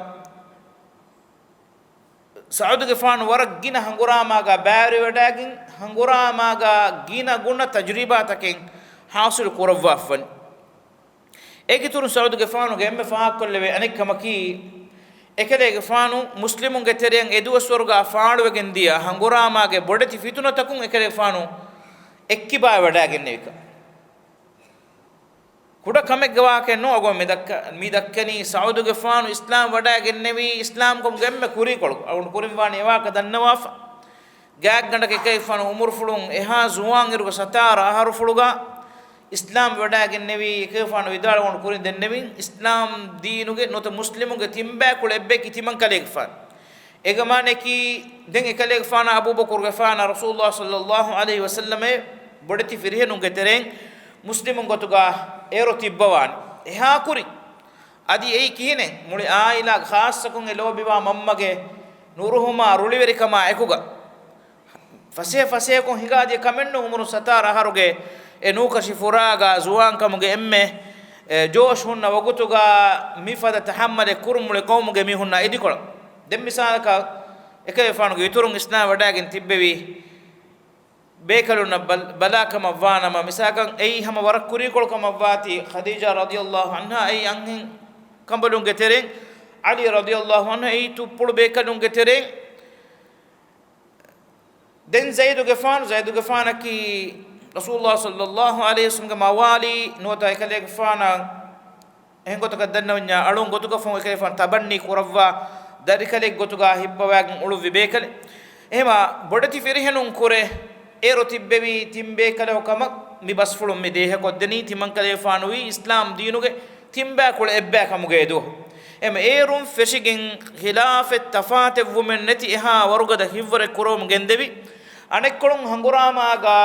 ސަޢުދުގެފާނު ވަރަށް ގިނަ ހަނގުރާމާގަ ބައިވެރިވެވަޑައިގެން، ހަނގުރާމާގަ ގިނަ ގުނަ ތަޖުރިބާތަކެއް ޙާޞިލު ކުރައްވާފަން. އޭގެއިތުރުން ސަޢުދުގެފާނުގެ އެންމެ ފާހަގަކޮށްލެވޭ އަނެއް ކަމަކީ، އެކަލޭގެފާނު މުސްލިމުންގެ ތެރެއަށް އެ ދުވަސްވަރުގަ ފާޅުވެގެން ދިޔަ ހަނގުރާމާގެ ބޮޑެތި ފިތުނަތަކުން އެކަލޭގެފާނު އެއްކިބާވެވަޑައިގެންނެވިކަން. ކުޑަ ކަމެއްގެ ވާހަކައެއް ނޫން އަޅުގަނޑު މި ދައްކަ-، މި ދައްކަނީ ސަޢުދުގެފާނު އިސްލާމް ވަޑައިގެންނެވީ އިސްލާމްކަމުގެ އެންމެ ކުރީކޮޅު. އަޅުގަނޑު ކުރިން ވާނީ އެ ވާހަކަ ދަންނަވާފަ. ގާތްގަނޑަކަށް އެކަލޭގެފާނު އުމުރުފުޅުން އެހާ ޒުވާން އިރުގެ ސަތާރަ އަހަރުފުޅުގަ އިސްލާމް ވަޑައިގެންނެވީ. އެކަލޭގެފާނު ވިދާޅުވަން ކުރިން ދެންނެވިން، އިސްލާމް ދީނުގެ ނުވަތަ މުސްލިމުންގެ ތިންބައިކުޅަ އެއްބަޔަކީ ތިމަން ކަލޭގެފާނު. އޭގެ މާނައަކީ، ދެން އެކަލޭގެފާނާ އަބޫބަކުރުގެފާނާ ރަސޫލުﷲ ޞައްލަﷲ ޢަލައިހި ވަސައްލަމައޭ ބޮޑެތި ފިރިހެނުންގެ ތެރެއިން މުސްލިމުން ގޮތުގަ އޭރު ތިއްބަވާނެ. އެހާ ކުރިން އަދި އެއީ ކިހިނެއް؟ މުޅި އާއިލާގެ، ޚާއްޞަކޮށް އެ ލޯބިވާ މަންމަގެ ނުރުހުމާ ރުޅިވެރިކަމާ އެކުގަ ފަސޭހަ ފަސޭހަކޮށް ހިނގާދިޔަ ކަމެއްނޫ. އުމުރުން ސަތާރަ އަހަރުގެ އެ ނޫކަށި ފުރާގާ ޒުވާންކަމުގެ އެންމެ، އެ، ޖޯޝް ހުންނަ ވަގުތުގާ މިފަދަ ތަޙައްމަލެއް ކުރުން މުޅި ޤައުމުގެ މީހުންނާ އިދިކޮޅަށް. ދެން މިސާލަކަށް އެކަލޭގެފާނުގެ އިތުރުން އިސްލާމް ވަޑައިގެން ތިއްބެވި ބޭކަލުންނަށް ބަލް-، ބަލާކަމަށްވާނަމަ، މިސާލަކަށް އެއީ ހަމަ ވަރަށް ކުރީކޮޅު ކަމަށްވާތީ، ޚަދީޖާ ރަޟިޔަﷲ ޢަންހާ އެއީ އަންހެން ކަނބަލުންގެ ތެރެއިން، ޢަލީ ރަޟިޔަﷲ ޢަންހު އެއީ ތުއްޕުޅު ބޭކަލުންގެ ތެރެއިން. ދެން ޒައިދުގެފާނު، ޒައިދުގެފާނަކީ ރަސޫލުﷲ ޞައްލަﷲ ޢަލައިހި ވަސައްލަމްގެ މަވާލީ ނުވަތަ އެކަލޭގެފާނަށް އެހެން ގޮތަކަށް ދަންނަވަންޏާ އަޅުން ގޮތުގަ ފަހުން އެކަލޭގެފާނު ތަބަންނީ ކުރައްވާ ދަރިކަލެއް ގޮތުގަ ހިއްޕަވައިގެން އުޅުއްވި ބޭކަލެއް. އެހެމަ ބޮޑެތި ފިރިހެނުން ކުރެ އޭރު ތިއްބެވީ ތިން ބޭކަލަކު ކަމަށް މި ބަސްފުޅުން މި ދޭހަކޮށްދެނީ، ތިމަންކަލޭގެފާނުވީ އިސްލާމް ދީނުގެ ތިންބައިކުޅަ އެއްބައި ކަމުގައި ދުވަހު. އެމަ އޭރުން ފެށިގެން ޚިލާފެއް ތަފާތެއްވުމެއް ނެތި އެހާ ވަރުގަދަ ހިތްވަރެއް ކުރަވަމުން ގެންދެވި. އަނެއްކޮޅުން ހަނގުރާމާގަ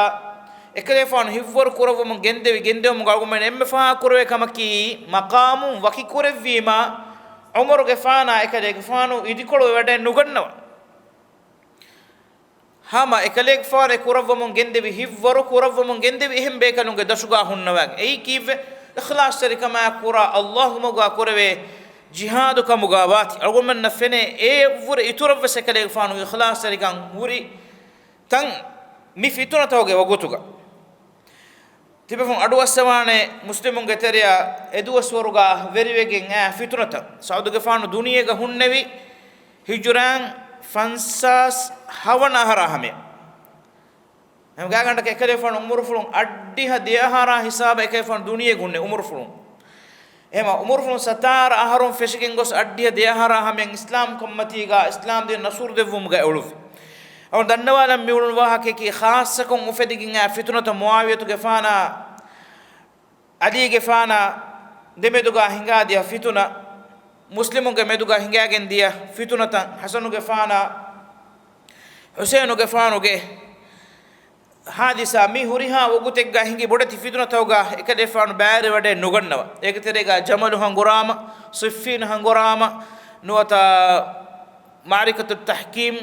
އެކަލޭފާނު ހިތްވަރު ކުރައްވަމުން ގެންދެވި ގެންދެވުމުގަ އަޅުގަނޑުމެން އެންމެ ފަހާ ކުރެވޭ ކަމަކީ، މަޤާމުން ވަކިކުރެއްވީމާ، ޢުމަރުގެފާނާ އެކަލޭގެފާނު އިދިކޮޅު ވެވަޑައެއް ނުގަންނަވާ. ހަމަ އެކަލޭގެފާނު އެ ކުރައްވަމުން ގެންދެވި ހިތްވަރު ކުރައްވަމުން ގެންދެވި އެހެން ބޭކަލުންގެ ދަށުގާ ހުންނަވާ. އެއީ ކީއްވެ؟ އިޚްލާޞްތެރިކަމާ ކުރާ، ﷲގެ މަގުގާ ކުރެވޭ ޖިހާދު ކަމުގާ ވާތީ. އަޅުގަނޑުމެންނަށް ފެނޭ އެއަށްވުރެ އިތުރަށްވެސް އެކަލޭގެފާނު އިޚްލާޞްތެރިކަން ހުރި ތަން މި ފިތުނަތަކުގެ ވަގުތުގަ. ތިބެފުން އަޑުއައްސަވާނެ މުސްލިމުންގެ ތެރެއަށް އެދުވަސްވަރުގަ ވެރިވެގެން އައި ފިތުނަތައް. ސަޢުދުގެފާނު ދުނިޔޭގަ ހުންނެވި ހިޖުރާން ފަންސާސް ހަވަނަ އަހަރާ ހަމަޔަށް. ހަމަ ގާތްގަނޑަކަށް އެކަލޭފާނު އުމުރުފުޅުން އަށްޑިހަ ދެއަހަރާ ހިސާބަށް އެކަލޭފާނު ދުނިޔޭގަ ހުންނެވި އުމުރުފުޅުން. އެހެމަ އުމުރުފުޅުން ސަތާރަ އަހަރުން ފެށިގެން ގޮސް އަށްޑިހަ ދެއަހަރާ ހަމަޔަށް އިސްލާމް ކަންމަތީގަ އިސްލާމް ދީން ނަޞްރު ދެއްވުމުގައި އުޅުއްވި. އަޅުން ދަންނަވާލަން މިއުޅުނު ވާހަކަޔަކީ ޚާއްޞަކޮށް އުފެދިގެން އައި ފިތުނަތައް މުޢާވިޔަތުގެފާނާ ޢަލީގެފާނާ ދެމެދުގަ ހިނގާދިޔަ ފިތުނަ، މުސްލިމުންގެ މެދުގަ ހިނގައިގެން ދިޔަ ފިތުނަތައް، ޙަސަނުގެފާނާ ޙުސައިނުގެފާނުގެ ޙާދިސާ، މި ހުރިހާ ވަގުތެއްގަ ހިނގި ބޮޑެތި ފިތުނަތަކުގަ އެކަލޭފާނު ބައިވެރިވަޑައެއް ނުގަންނަވާ. އޭގެ ތެރޭގަ ޖަމަލު ހަނގުރާމަ، ޞިއްފީން ހަނގުރާމަ، ނުވަތަ މަޢަރިކަތު ތަޙްކީމް،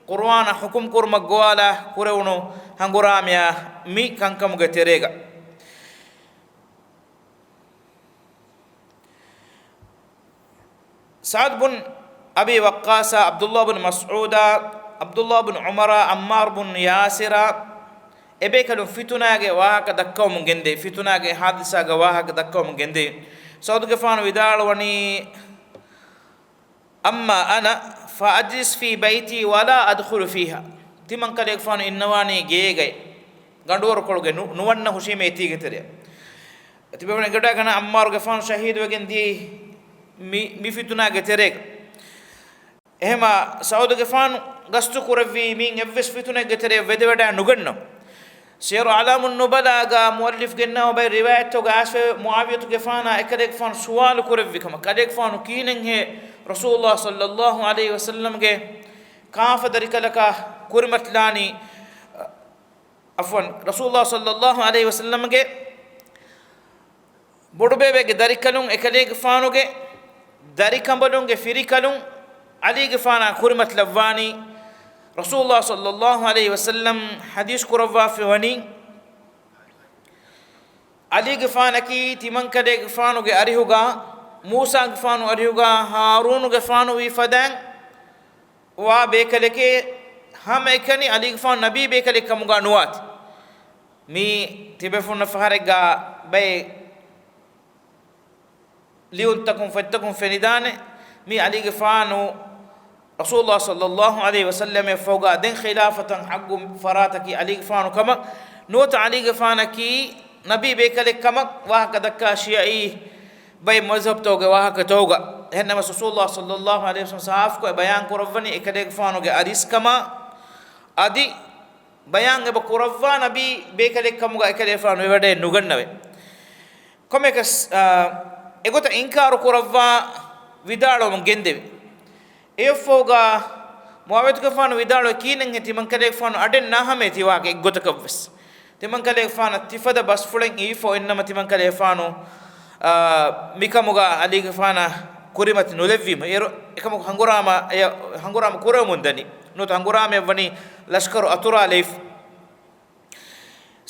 ޤުރުއާނަށް ޙުކުމް ކުރުމަށް ގޮވާލާ ކުރެވުނު ހަނގުރާމަޔާ މި ކަންކަމުގެ ތެރޭގަ. ސަޢުދު ބުން އަބީ ވައްޤާޞާ، ޢަބްދުﷲ ބުން މަސްޢޫދާ، ޢަބްދުﷲ ބުން ޢުމަރާ، ޢައްމާރު ބުން ޔާސިރާ، އެބޭކަލުން ފިތުނާގެ ވާހަކަ ދައްކަވަމުން ގެންދެވި، ފިތުނާގެ ޙާދިސާގެ ވާހަކަ ދައްކަވަމުން ގެންދެވި. ސަޢުދުގެފާނު ވިދާޅުވަނީ، أما أنا فأجلس في بيتي ولا أدخل فيها. ތިމަންކަލޭގެފާނު އިންނަވާނީ ގޭގައި، ގަނޑުވަރުކޮޅުގެ ނު-، ނުވަންނަ ހުށީމޭ އެތީގެ ތެރެއަށް. ތިބެވަނީ ގަޑާގަނޑަ ޢައްމާރުގެފާނު ޝަހީދުވެގެން ދިޔައީ މި، މި ފިތުނާގެ ތެރޭގަ. އެހެމަ ސަޢުދުގެފާނު ގަސްތު ކުރެއްވީ މިއިން އެއްވެސް ފިތުނައެއްގެ ތެރެއަށް ވެދެވަޑައި ނުގަންނަވަ. ސިޔަރު އަޢްލާމުން ނުބަލާގަ މުއައްލިފް ގެންނަވާ ބައެއް ރިވާޔަތްތަކުގަ އައިސްފައި މުޢާވިޔަތުގެފާނާ އެކަލޭގެފާނު ސުވާލު ކުރެއްވި ކަމަށް، ކަލޭގެފާނު ކިހިނެއްހޭ ރަސޫލުﷲ ޞައްލަﷲ ޢަލައިހި ވަސައްލަމްގެ ކާފަ ދަރިކަލަކާ ކުރިމަތިލާނީ، ޢަފްވަން، ރަސޫލުﷲ ޞައްލަﷲ ޢަލައިހި ވަސައްލަމްގެ ބޮޑުބޭބެގެ ދަރިކަލުން އެކަލޭގެފާނުގެ ދަރިކަނބަލުންގެ ފިރިކަލުން ޢަލީގެފާނާ ކުރިމަތިލައްވާނީ، ރަސޫލުﷲ ޞައްލަﷲ ޢަލައިހި ވަސައްލަމް ޙަދީޘް ކުރައްވާފައިވަނީ، ޢަލީގެފާނަކީ ތިމަންކަލޭގެފާނުގެ އަރިހުގަ މޫސާގެފާނު އަރިހުގަ ހާރޫނުގެފާނު ވީ ފަދައިން ވާ ބޭކަލެކޭ، ހަމައެކަނި ޢަލީގެފާނު ނަބީ ބޭކަލެއް ކަމުގަ ނުވާތި. މީ ތިބޭފުޅުންނަށް ފަހަރެއްގަ ބައެއް ލިޔުންތަކުން ފޮތްތަކުން ފެނިދާނެ. މީ ޢަލީގެފާނު ރަސޫލުﷲ ޞައްލަﷲ ޢަލައިހި ވަސައްލަމަށްފަހުގަ ދެން ޚިލާފަތަށް ޙައްޤު ފަރާތަކީ ޢަލީގެފާނު ކަމަށް ނުވަތަ ޢަލީގެފާނަކީ ނަބީ ބޭކަލެއް ކަމަށް ވާހަކަ ދައްކާ ޝިޔަޢީ ބައެއް މަޒްހަބްތަކުގެ ވާހަކަތަކުގަ. އެހެންނަމަސް ރަސޫލުﷲ ޞައްލަﷲ ޢަލައިހި ވަސައްލަމަ ސާފުކޮށް ބަޔާން ކުރައްވަނީ އެކަލޭގެފާނުގެ އަރިސްކަމާ އަދި ބަޔާން އެބަ ކުރައްވާ ނަބީ ބޭކަލެއް ކަމުގަ އެކަލޭގެފާނު ވެވަޑައެއް ނުގަންނަވޭ. ކޮންމެއަކަސް، އާ، އެގޮތަށް އިންކާރު ކުރައްވާ ވިދާޅުވަމުން ގެންދެވި. އެއަށްފަހުގަ މުޢާވިޔަތުގެފާނު ވިދާޅުވެ ކީނެއްހޭ ތިމަންކަލޭގެފާނު އަޑެއް ނާހަމޭ ތިވާގެ އެއްގޮތަކަށްވެސް. ތިމަންކަލޭގެފާނަށް ތިފަދަ ބަސްފުޅެއް އީފަ އޮތްނަމަ ތިމަންކަލޭގެފާނު އާ، މިކަމުގަ ޢަލީގެފާނަށް ކުރިމަތި ނުލެއްވީމަ، އޭރު އެކަމަކު ހަނގުރާމަ، އެ ހަނގުރާމަ ކުރެވެމުން ދަނީ. ނުވަތަ ހަނގުރާމައަށް ވަނީ ލަޝްކަރު އަތުރާލައިފި.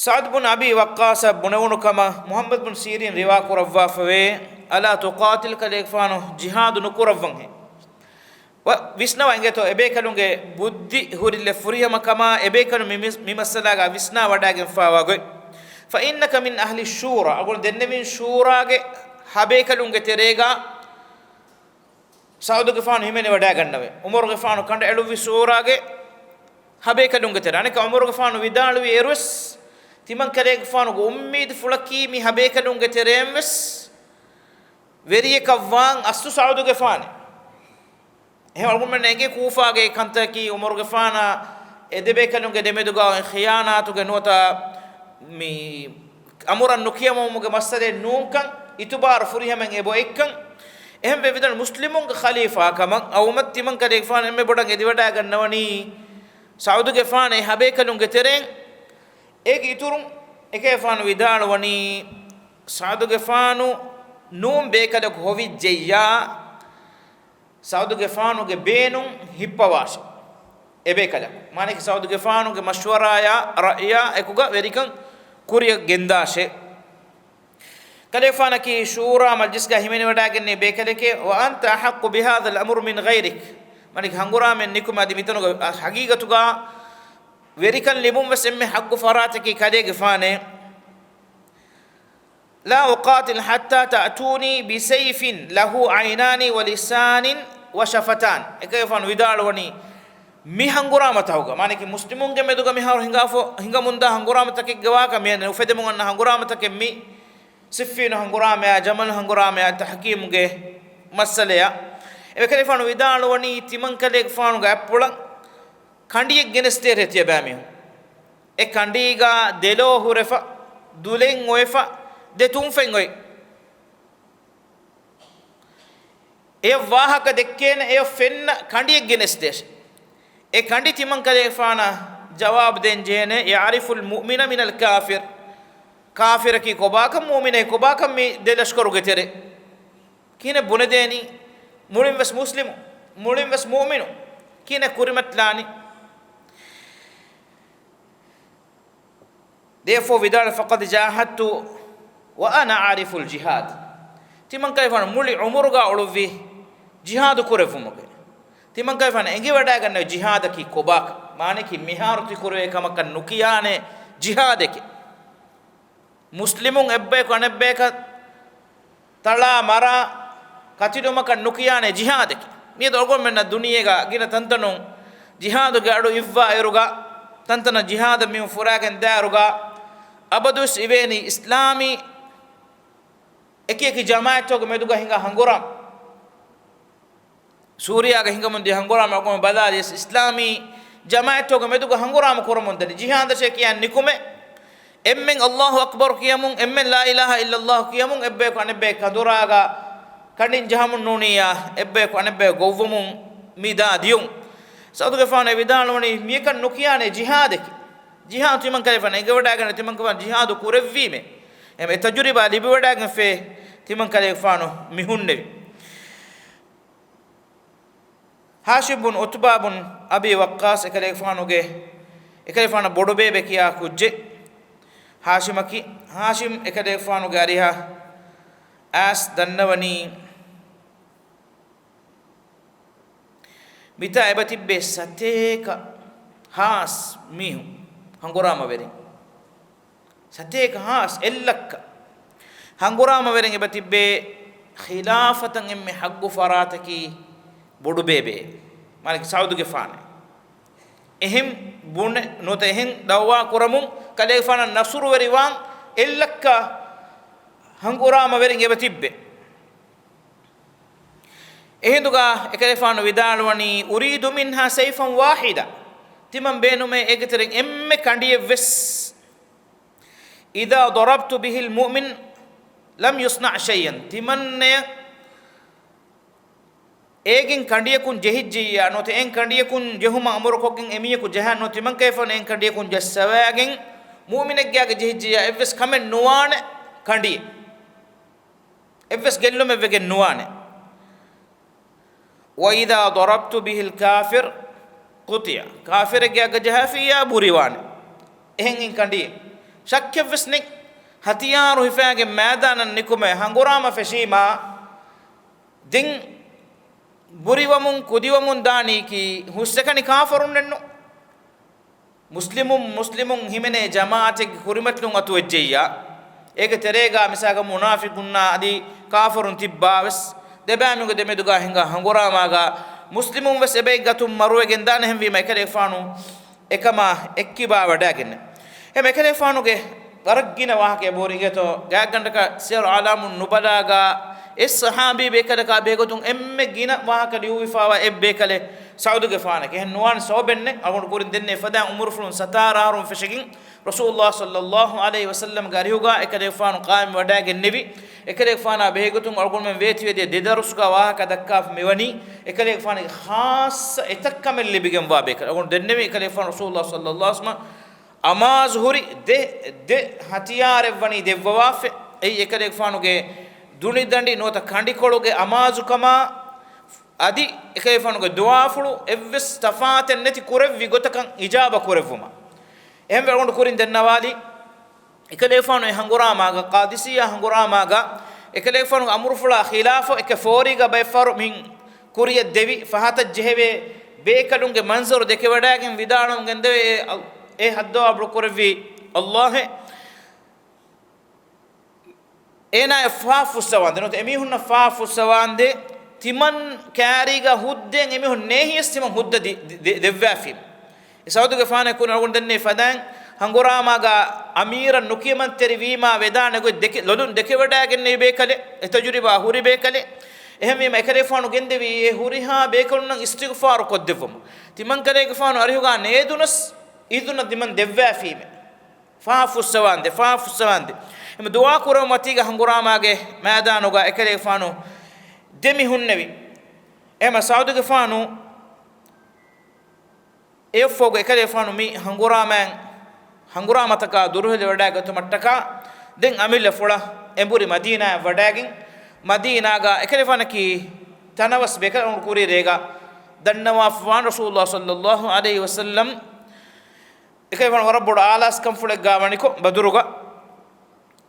ސަޢުދު ބުން އަބީ ވައްޤާޞަށް ބުނެވުނު ކަމަށް މުޙައްމަދު ބުން ސީރީން ރިވާ ކުރައްވާފަވޭ، "ألا تقاتل، ކަލޭގެފާނު ޖިހާދު ނުކުރައްވަންހޭ." ވިސްނަވަ އިނގޭތޯ އެބޭކަލުންގެ ބުއްދި ހުރިލެއް ފުރިހަމަ ކަމާ، އެބޭކަލުން މި، މި، މި މައްސަލާގަ ވިސްނާ ވަޑާގެންފާވާ ގޮތް. "فإنك من أهل الشورى"، އަޅުގަނޑު ދެންނެވިން ޝޫރާގެ ހަބޭކަލުންގެ ތެރޭގަ ސަޢުދުގެފާނު ހިމެނިވަޑާގަންނަވޭ. ޢުމަރުގެފާނު ކަނޑައެޅުއްވި ޝޫރާގެ ހަބޭކަލުންގެ ތެރޭ. އަނެއްކާ ޢުމަރުގެފާނު ވިދާޅުވި އޭރުވެސް، ތިމަންކަލޭގެފާނުގެ އުއްމީދުފުޅަކީ މި ހަބޭކަލުންގެ ތެރޭންވެސް ވެރިޔަކަށްވާން އަސްލު ސަޢުދުގެފާނެ. އެހެން އަޅުގަނޑުމެން އެނގޭ ކޫފާގެ ކަންތަކަކީ ޢުމަރުގެފާނާ އެ ދެބޭކަލުންގެ ދެމެދުގަ ޚިޔާނާތުގެ ނުވަތަ މި އަމުރަށް ނުކިޔަމުމުގެ މައްސަލައެއް ނޫންކަން، އިތުބާރު ފުރިހަމައިން އެބައޮތްކަން. އެހެންވެ ވިދާޅު މުސްލިމުންގެ ޚަލީފާ ކަމަށް އައުމަށް ތިމަންކަލޭގެފާނު އެންމެ ބޮޑަށް އެދިވަޑާގަންނަވަނީ ސަޢުދުގެފާނު އެ ހަބޭކަލުންގެ ތެރެއިން. އޭގެ އިތުރުން އެކަލޭގެފާނު ވިދާޅުވަނީ ސަޢުދުގެފާނު ނޫން ބޭކަލަކު ހޮވިއްޖެއްޔާ، ސަޢުދުގެފާނުގެ ބޭނުން ހިއްޕަވާށޭ. އެބޭކަލަކު. މާނައަކީ ސަޢުދުގެފާނުގެ މަޝްވަރާޔާ ރައްޔާ އެކުގަ ވެރިކަން ކުރިއަށް ގެންދާށޭ. ކަލޭގެފާނަކީ ޝޫރާ މަޖްލިސްގަ ހިމެނިވަޑާގެންނެވި ބޭކަލެކޭ، "وأنت أحق بهذا الأمر من غيرك." މާނައަކީ ހަނގުރާމައެއް ނިކުމެ އަދި މިތަނުގަ ހަގީގަތުގަ ވެރިކަން ލިބުންވެސް އެންމެ ހައްގު ފަރާތަކީ ކަލޭގެފާނޭ. "لا أقاتل حتى تأتوني بسيف له عينان ولسان وشفتان." އެކަލޭގެފާނު ވިދާޅުވަނީ މި ހަނގުރާމަތަކުގަ، މާނައަކީ މުސްލިމުންގެ މެދުގަ މިހާރު ހިނގާފަ، ހިނގަމުންދާ ހަނގުރާމަތަކެއްގެ ވާހަކަ މި އުފެދެމުން އަންނަ ހަނގުރާމަތަކެއް މި ސިއްފީނު ހަނގުރާމަޔާ، ޖަމަލު ހަނގުރާމަޔާ، ތަޙްކީމުގެ މައްސަލަޔާ. އެކަލޭގެފާނު ވިދާޅުވަނީ ތިމަންކަލޭގެފާނުގެ އަތްޕުޅަށް ކަނޑިއެއް ގެނެސްދޭށޭ ތިޔަބައިމީހުން. އެ ކަނޑީގަ ދެލޯ ހުރެފަ، ދުލެއް އޮވެފަ، ދެ ތުންފަތް އޮތް. އެޔަށް ވާހަކަ ދެއްކޭނެ، އެޔަށް ފެންނަ ކަނޑިއެއް ގެނެސްދޭށޭ. އެ ކަނޑި ތިމަންކަލޭގެފާނަށް ޖަވާބު ދޭން ޖެހޭނެ، "يعرف المؤمن من الكافر." ކާފިރަކީ ކޮބާކަން، މުއުމިނަކީ ކޮބާކަން މި ދެ ލަޝްކަރުގެ ތެރޭ. ކިހިނެއް ބުނެދޭނީ؟ މުޅިންވެސް މުސްލިމު، މުޅިންވެސް މުއުމިނު. ކިހިނެއް ކުރިމަތިލާނީ؟ ދެއަފޯ ވިދާޅު، "فقد جاهدت وأنا أعرف الجهاد." ތިމަންކަލޭގެފާނު މުޅި އުމުރުގަ އުޅުއްވި ޖިހާދު ކުރެއްވުމުގެ. ތިމަންކަލޭގެފާނު އެނގިވަޑައިގަންނަވި ޖިހާދަކީ ކޮބާކަން. މާނައަކީ މިހާރު ތި ކުރެވޭ ކަމަކަށް ނުކިޔާނެ ޖިހާދެކޭ. މުސްލިމުން އެއްބަޔަކު އަނެއްބަޔަކަށް ތަޅާ މަރާ ކަތިލުމަކަށް ނުކިޔާނެ ޖިހާދެކޭ. މިއަދު އަޅުގަނޑުމެންނަށް ދުނިޔޭގަ ގިނަ ތަންތަނުން ޖިހާދުގެ އަޑު އިއްވާ އިރުގަ، ތަންތަނަށް ޖިހާދަށް މީހުން ފުރާގެން ދާއިރުގަ، އަބަދުވެސް އިވޭނީ އިސްލާމީ އެކި އެކި ޖަމާޢަތްތަކުގެ މެދުގަ ހިނގާ ހަނގުރާމަ. ސޫރިޔާގަ ހިނގަމުންދިޔަ ހަނގުރާމަ އަޅުގަނޑު ބަލާލިޔަސް، އިސްލާމީ ޖަމާޢަތްތަކުގެ މެދުގަ ހަނގުރާމަ ކުރަމުންދަނީ. ޖިހާދަށޭ ކިޔާ ނިކުމެ، އެންމެން އައްލާހު އަކްބަރު ކިޔަމުން، އެންމެން ލާ އިލާހަ އިއްލައްލާހު ކިޔަމުން، އެއްބަޔަކު އަނެއްބަޔަށް ކަނދުރާގަ ކަނޑިން ޖަހަމުން ނޫނިއްޔާ، އެއްބަޔަކު އަނެއްބަޔަށް ގޮއްވަމުން މި ދާ ދިޔުން. ސަޢުދުގެފާނު ވިދާޅުވަނީ، މިއަކަށް ނުކިޔާނެ ޖިހާދެކޭ. ޖިހާދު ތިމަންކަލޭގެފާނު އެނގިވަޑައިގަންނަ ތިމަންކަލޭގެފާނު ޖިހާދު ކުރެއްވީމޭ. އެ ތަޖުރިބާ ލިބިވަޑައިގެންފޭ ތިމަންކަލޭގެފާނު މި ހުންނެވި. ހާޝިމް ބުން ޢުތުބާ ބުން އަބީ ވައްޤާޞް އެކަލޭގެފާނުގެ، އެކަލޭގެފާނަށް ބޮޑުބޭބެ ކިޔާ ކުއްޖެއް. ހާޝިމަކީ، ހާޝިމް އެކަލޭގެފާނުގެ އަރިހަށް އައިސް ދަންނަވަނީ، މިތާ އެބަ ތިއްބޭ ސަތޭކަ ހާސް މީހުން ހަނގުރާމަވެރިން. ސަތޭކަ ހާސް އެއްލައްކަ ހަނގުރާމަވެރިން އެބަ ތިއްބޭ، ޚިލާފަތަށް އެންމެ ހައްގު ފަރާތަކީ ބޮޑުބޭބެ. މާނައަކީ ސަޢުދުގެފާނެ. އެހެން ބުނެ ނުވަތަ އެހެން ދަޢުވާ ކުރަމުން ކަލޭގެފާނަށް ނަޞްރުވެރިވާން އެއްލައްކަ ހަނގުރާމަވެރިން އެބަ ތިއްބެ. އެހިނދުގަ އެކަލޭގެފާނު ވިދާޅުވަނީ، "أريد منها سيفا واحدا." ތިމަން ބޭނުމޭ އޭގެ ތެރެއިން އެންމެ ކަނޑިއެއްވެސް. "إذا ضربت به المؤمن لم يصنع شيئا." ތިމަންނަޔަށް އޭގެން ކަނޑިޔަކުން ޖެހިއްޖިއްޔާ ނުވަތަ އެން ކަނޑިޔަކުން ޖެހުމަށް އަމުރުކޮށްގެން އެމީހަކު ޖަހާ ނުވަތަ ތިމަންކަލޭގެފާނު އެން ކަނޑިޔަކުން ޖައްސަވައިގެން މުއުމިނެއްގެ އަގެއް ޖެހިއްޖިއްޔާ އެއްވެސް ކަމެއް ނުވާނެ ކަނޑިއެއް. އެއްވެސް ގެއްލުމެއް ވެގެން ނުވާނެ. وإذا ضربت به الكافر قطع، ކާފިރެއްގެ އަގަށް ޖަހާފިއްޔާ ބުރިވާނެ. އެހެން އިން ކަނޑީ، ޝައްކެއްވެސް ނެތް. ހަތިޔާރު ހިފާގެން މައިދާނަށް ނިކުމެ ހަނގުރާމަ ފެށީމާ، ދެން ބުރިވަމުން ކުދިވަމުން ދާނީކީ ހުސްއެކަނި ކާފަރުންނެއްނު. މުސްލިމުން މުސްލިމުން ހިމެނޭ ޖަމާއަތެއްގެ ކުރިމަތިލުން އަތުވެއްޖެއްޔާ، އޭގެ ތެރޭގާ މިސާލަކަށް މުނާފިޤުންނާ އަދި ކާފަރުން ތިއްބާވެސް، ދެބައިމީހުންގެ ދެމެދުގާ ހިނގާ ހަނގުރާމާގާ މުސްލިމުން ވެސް އެބައި ގަތުން މަރުވެގެން ދާނެ. އެހެންވީމަ އެކަލޭގެފާނު އެކަމާ އެއްކިބާ ވަޑައިގެންނެވި. އެހެން އެކަލޭގެފާނުގެ ވަރަށް ގިނަ ވާހަކަ އެބަހުރި އިނގޭތޯ، ގާތްގަނޑަކަށް ސިޔަރު އަޢުލާމުން ނުބަލާގާ އެއް ޞަޙާބީ ބޭކަލަކާ ބެހޭގޮތުން އެންމެ ގިނަ ވާހަކަ ލިޔުއްވިފާވާ އެއް ބޭކަލެއް ސަޢުދުގެފާނެކޭ. އެހެން ނުވާނެ ސަބަބެއްނެތް. އަޅުގަނޑު ކުރިން ދެންނެވި ފަދައިން އުމުރުފުޅުން ސަތާރަ އަހަރުން ފެށިގެން ރަސޫލުﷲ ޞައްލަﷲ ޢަލައިހި ވަސައްލަމްގެ އަރިހުގާ އެކަލޭގެފާނު ޤާއިމް ވަޑައިގެންނެވި. އެކަލޭގެފާނާ ބެހޭގޮތުން އަޅުގަނޑުމެން ވޭތުވެދިޔަ ދެ ދަރުސްގާ ވާހަކަ ދައްކާފަ މިވަނީ އެކަލޭގެފާނުގެ ޚާއްޞަ އެތައް ކަމެއް ލިބިގެންވާ ބޭކަލެއް. އަޅުގަނޑު ދެންނެވި އެކަލޭގެފާނު ރަސޫލުﷲ ޞައްލަﷲ ޢަލައިހި ވަސައްލަމް އަމާޒު ހުރި ދެ، ދެ ހަތިޔާރެއް ވަނީ ދެއްވަވާފަ. އެއީ އެކަލޭގެފާނުގެ ދުނިދަނޑި ނުވަތަ ކަނޑިކޮޅުގެ އަމާޒުކަމާ އަދި އެކަލޭގެފާނުގެ ދުޢާފުޅު އެއްވެސް ތަފާތެއް ނެތި ކުރެއްވި ގޮތަކަށް އިޖާބަ ކުރެއްވުމަށް. އެހެންވެ އަޅުގަނޑު ކުރިން ދެންނަވާލީ، އެކަލޭގެފާނު އެ ހަނގުރާމާގަ، ޤާދިސިއްޔާ ހަނގުރާމާގަ، އެކަލޭގެފާނުގެ އަމުރުފުޅާ ޚިލާފަށް އެކަ ފޯރީގަ ބައެއްފަހަރު މިހިން ކުރިޔަށް ދެވި ފަހަތަށް ޖެހެވޭ ބޭކަލުންގެ މަންޒަރު ދެކެވަޑައިގެން ވިދާޅުވަމުން ގެންދެވޭ އެ އަލް-، އެ ހައްދަވާ ބުޅު ކުރެއްވީ އަލްލާހެއް. އޭނާއަށް ފާފުއްސަވާނދޭ ނުވަތަ އެމީހުންނަށް ފާފުއްސަވާނދޭ. ތިމަން ކާރީގަ ހުއްދައިން އެމީހުން ނޭހިޔަސް ތިމަން ހުއްދަ ދި-، ދި-، ދެ-، ދެއްވާފީމެ. އެ ސަޢުދުގެފާނަށް ކުރިން އަޅުގަނޑު ދެންނެވި ފަދައިން ހަނގުރާމާގަ އަމީރަށް ނުކިޔަމަންތެރިވީމާ ވެދާނެ ގޮތް ދެކެ-، ލޮލުން ދެކެވަޑައިގެންނެވި ބޭކަލެއް، އެ ތަޖުރިބާ ހުރި ބޭކަލެއް. އެހެންވީމަ އެކަލޭގެފާނު ގެންދެވީ އެ ހުރިހާ ބޭކަލުންނަށް އިސްތިޣްފާރު ކޮށްދެއްވުމަށް. ތިމަން ކަލޭގެފާނު އަރިހުގަ ނޭދުނަސް އިޒުނަށް ތިމަން ދެއްވާފީމެ. ފާފުއްސަވާނދޭ، ފާފުއްސަވާނދޭ. އެމަ ދުޢާ ކުރަމުން މަތީގަ ހަނގުރާމާގެ މައިދާނުގަ އެކަލޭގެފާނު ދެމި ހުންނެވި. އެމަ ސަޢުދުގެފާނު އެއަށްފަހުގަ އެކަލޭގެފާނު މި ހަނގުރާމައިން، ހަނގުރާމަތަކާ ދުރުހެލިވަޑައިގަތުމަށްޓަކާ ދެން އަމިއްލަފުޅަށް އެނބުރި މަދީނާއަށް ވަޑައިގެން، މަދީނާގަ އެކަލޭގެފާނަކީ ތަނަވަސް ބޭކަލެއް. އަޅުގަނޑު ކުރިއަރޭގަ ދަންނަވާފަވާން ރަސޫލުﷲ ޞައްލަﷲ ޢަލައިހި ވަސައްލަމް އެކަލޭގެފާނު ވަރަށް ބޮޑު އާލާސްކަންފުޅެއްގާ ވަނިކޮށް ބަދުރުގަ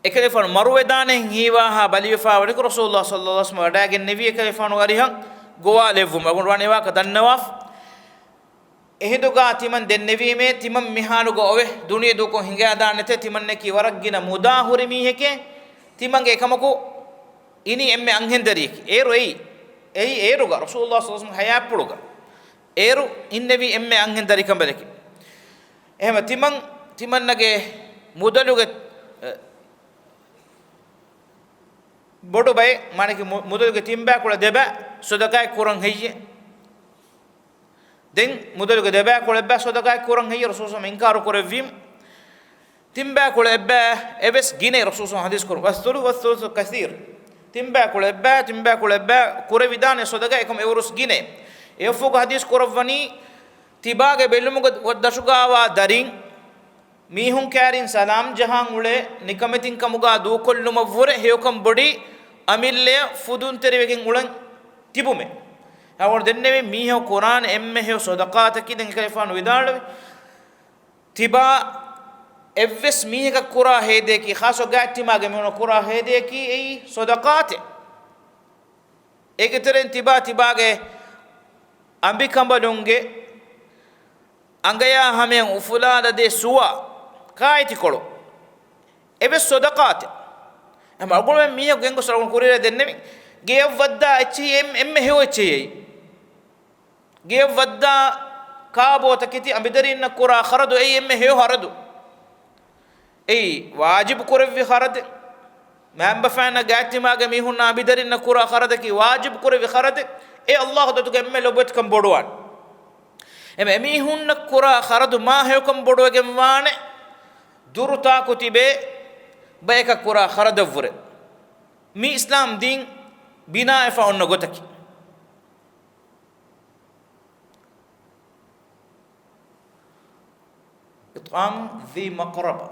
އެކަލޭގެފާނު މަރުވެދާނެހެން ހީވާހާ ބަލިވެފާ ވަނިކޮށް ރަސޫލުﷲ ޞައްލަﷲ ޢަލައިހި ވަސައްލަމް ވަޑައިގެންނެވީ އެކަލޭގެފާނު އަރިހަށް ގޮވާލެއްވުމަށް. އަޅުގަނޑު ވަނީ ވާހަކަ ދަންނަވާފަ. އެހިނދުގާ ތިމަން ދެންނެވީމޭ، ތިމަން މިހާލުގަ އޮވެ ދުނިޔެ ދޫކޮށް ހިނގާދާނެތޭ، ތިމަންނަކީ ވަރަށް ގިނަ މުދާ ހުރި މީހެކޭ، ތިމަންގެ އެކަމަކު އިނީ އެންމެ އަންހެންދަރިއެކޭ. އޭރު އެއީ، އެއީ އޭރުގަ ރަސޫލުﷲ ޞައްލަﷲ ޢަލައިހި ވަސައްލަމް ޙަޔާތްޕުޅުގަ އޭރު އިންނެވީ އެންމެ އަންހެންދަރިކަނބަލެކޭ. އެހެމަ ތިމަން، ތިމަންނަގެ މުދަލުގެ، އެ، ބޮޑު ބައެއް، މާނަކީ މު-، މުދަލުގެ ތިންބައިކުޅަ ދެބައި ޞަދަޤާތް ކުރަން ހެއްޔޭ؟ ދެން މުދަލުގެ ދެބައިކުޅަ އެއްބައި ޞަދަޤާތް ކުރަން ހެއްޔޭ؟ ރަސޫލު ޞައްލަﷲ ޢަލައިހި ވަސައްލަމް އިންކާރު ކުރެއްވީމަ. ތިންބައިކުޅަ އެއްބައި އެވެސް ގިނައޭ ރަސޫލު ޞައްލަﷲ ޢަލައިހި ވަސައްލަމް ޙަދީޘް ކުރަން. والثلث والثلث كثير. ތިންބައިކުޅަ އެއްބައި، ތިންބައިކުޅަ އެއްބައި ކުރެވިދާނެ ޞަދަޤާތް އެކަމަށް އެވަރުސް ގިނައޭ. އެއަށްފަހުގަ ޙަދީޘް ކުރައްވަނީ، ތިބާގެ ބެލުމުގެ ދަށުގާވާ ދަރިން، މީހުން ކާރިން ސަލާމް ޖަހާން އުޅޭ ނިކަމެތިން ކަމުގާ ދޫކޮށްލުމަށްވުރެ ހެޔޮކަން ބޮޑީ އަމިއްލަޔަށް ފުދުންތެރިވެގެން އުޅެން ތިބުމޭ. އަޅުގަނޑު ދެންނެވި މީހަކު ކުރާނެ އެންމެ ހެޔޮ ޞަދަޤާތަކީ ދެން އެކަލޭގެފާނު ވިދާޅުވި، ތިބާ އެއްވެސް މީހަކަށް ކުރާ ހޭދަޔަކީ، ޚާއްޞަ ގާތްތިމާގެ މީހުނަށް ކުރާ ހޭދަޔަކީ އެއީ ޞަދަޤާތެއް. އޭގެ ތެރެއިން ތިބާ ތިބާގެ އަނބިކަނބަލުންގެ އަނގަޔާ ހަމަޔަށް އުފުލާލަދޭ ސުވާ ކާއެތިކޮޅު އެވެސް ޞަދަޤާތެއް. އެހެމަ އަޅުގަނޑުމެން މީހަކު ގެންގޮސް އަޅުގަނޑު ކުރިއަރަށް ދެންނެވި، ގެޔަށް ވައްދާ އެއްޗެހި އެން-، އެންމެ ހެޔޮ އެއްޗެހި އެއީ. ގެޔަށް ވައްދާ ކާބޯތަކެތި އަނބިދަރީންނަށް ކުރާ ޚަރަދު އެއީ އެންމެ ހެޔޮ ޚަރަދު. އެއީ ވާޖިބު ކުރެއްވި ޚަރަދެއް. މައިންބަފައިންނަށް ގާތްތިމާގެ މީހުންނާ އަނބިދަރިންނަށް ކުރާ ޚަރަދަކީ ވާޖިބު ކުރެއްވި ޚަރަދެއް. އެ ﷲ ގޮތުގަ އެންމެ ލޮބުވެތިކަން ބޮޑުވާނެ. އެމަ އެމީހުންނަށް ކުރާ ޚަރަދު މާ ހެޔޮކަން ބޮޑުވެގެން ވާނެ، ދުރުތާކު ތިބޭ ބަޔަކަށް ކުރާ ޚަރަދަށްވުރެ. މީ އިސްލާމް ދީން ބިނާވެފަ އޮންނަ ގޮތަކީ. إطعام ذي مقربة،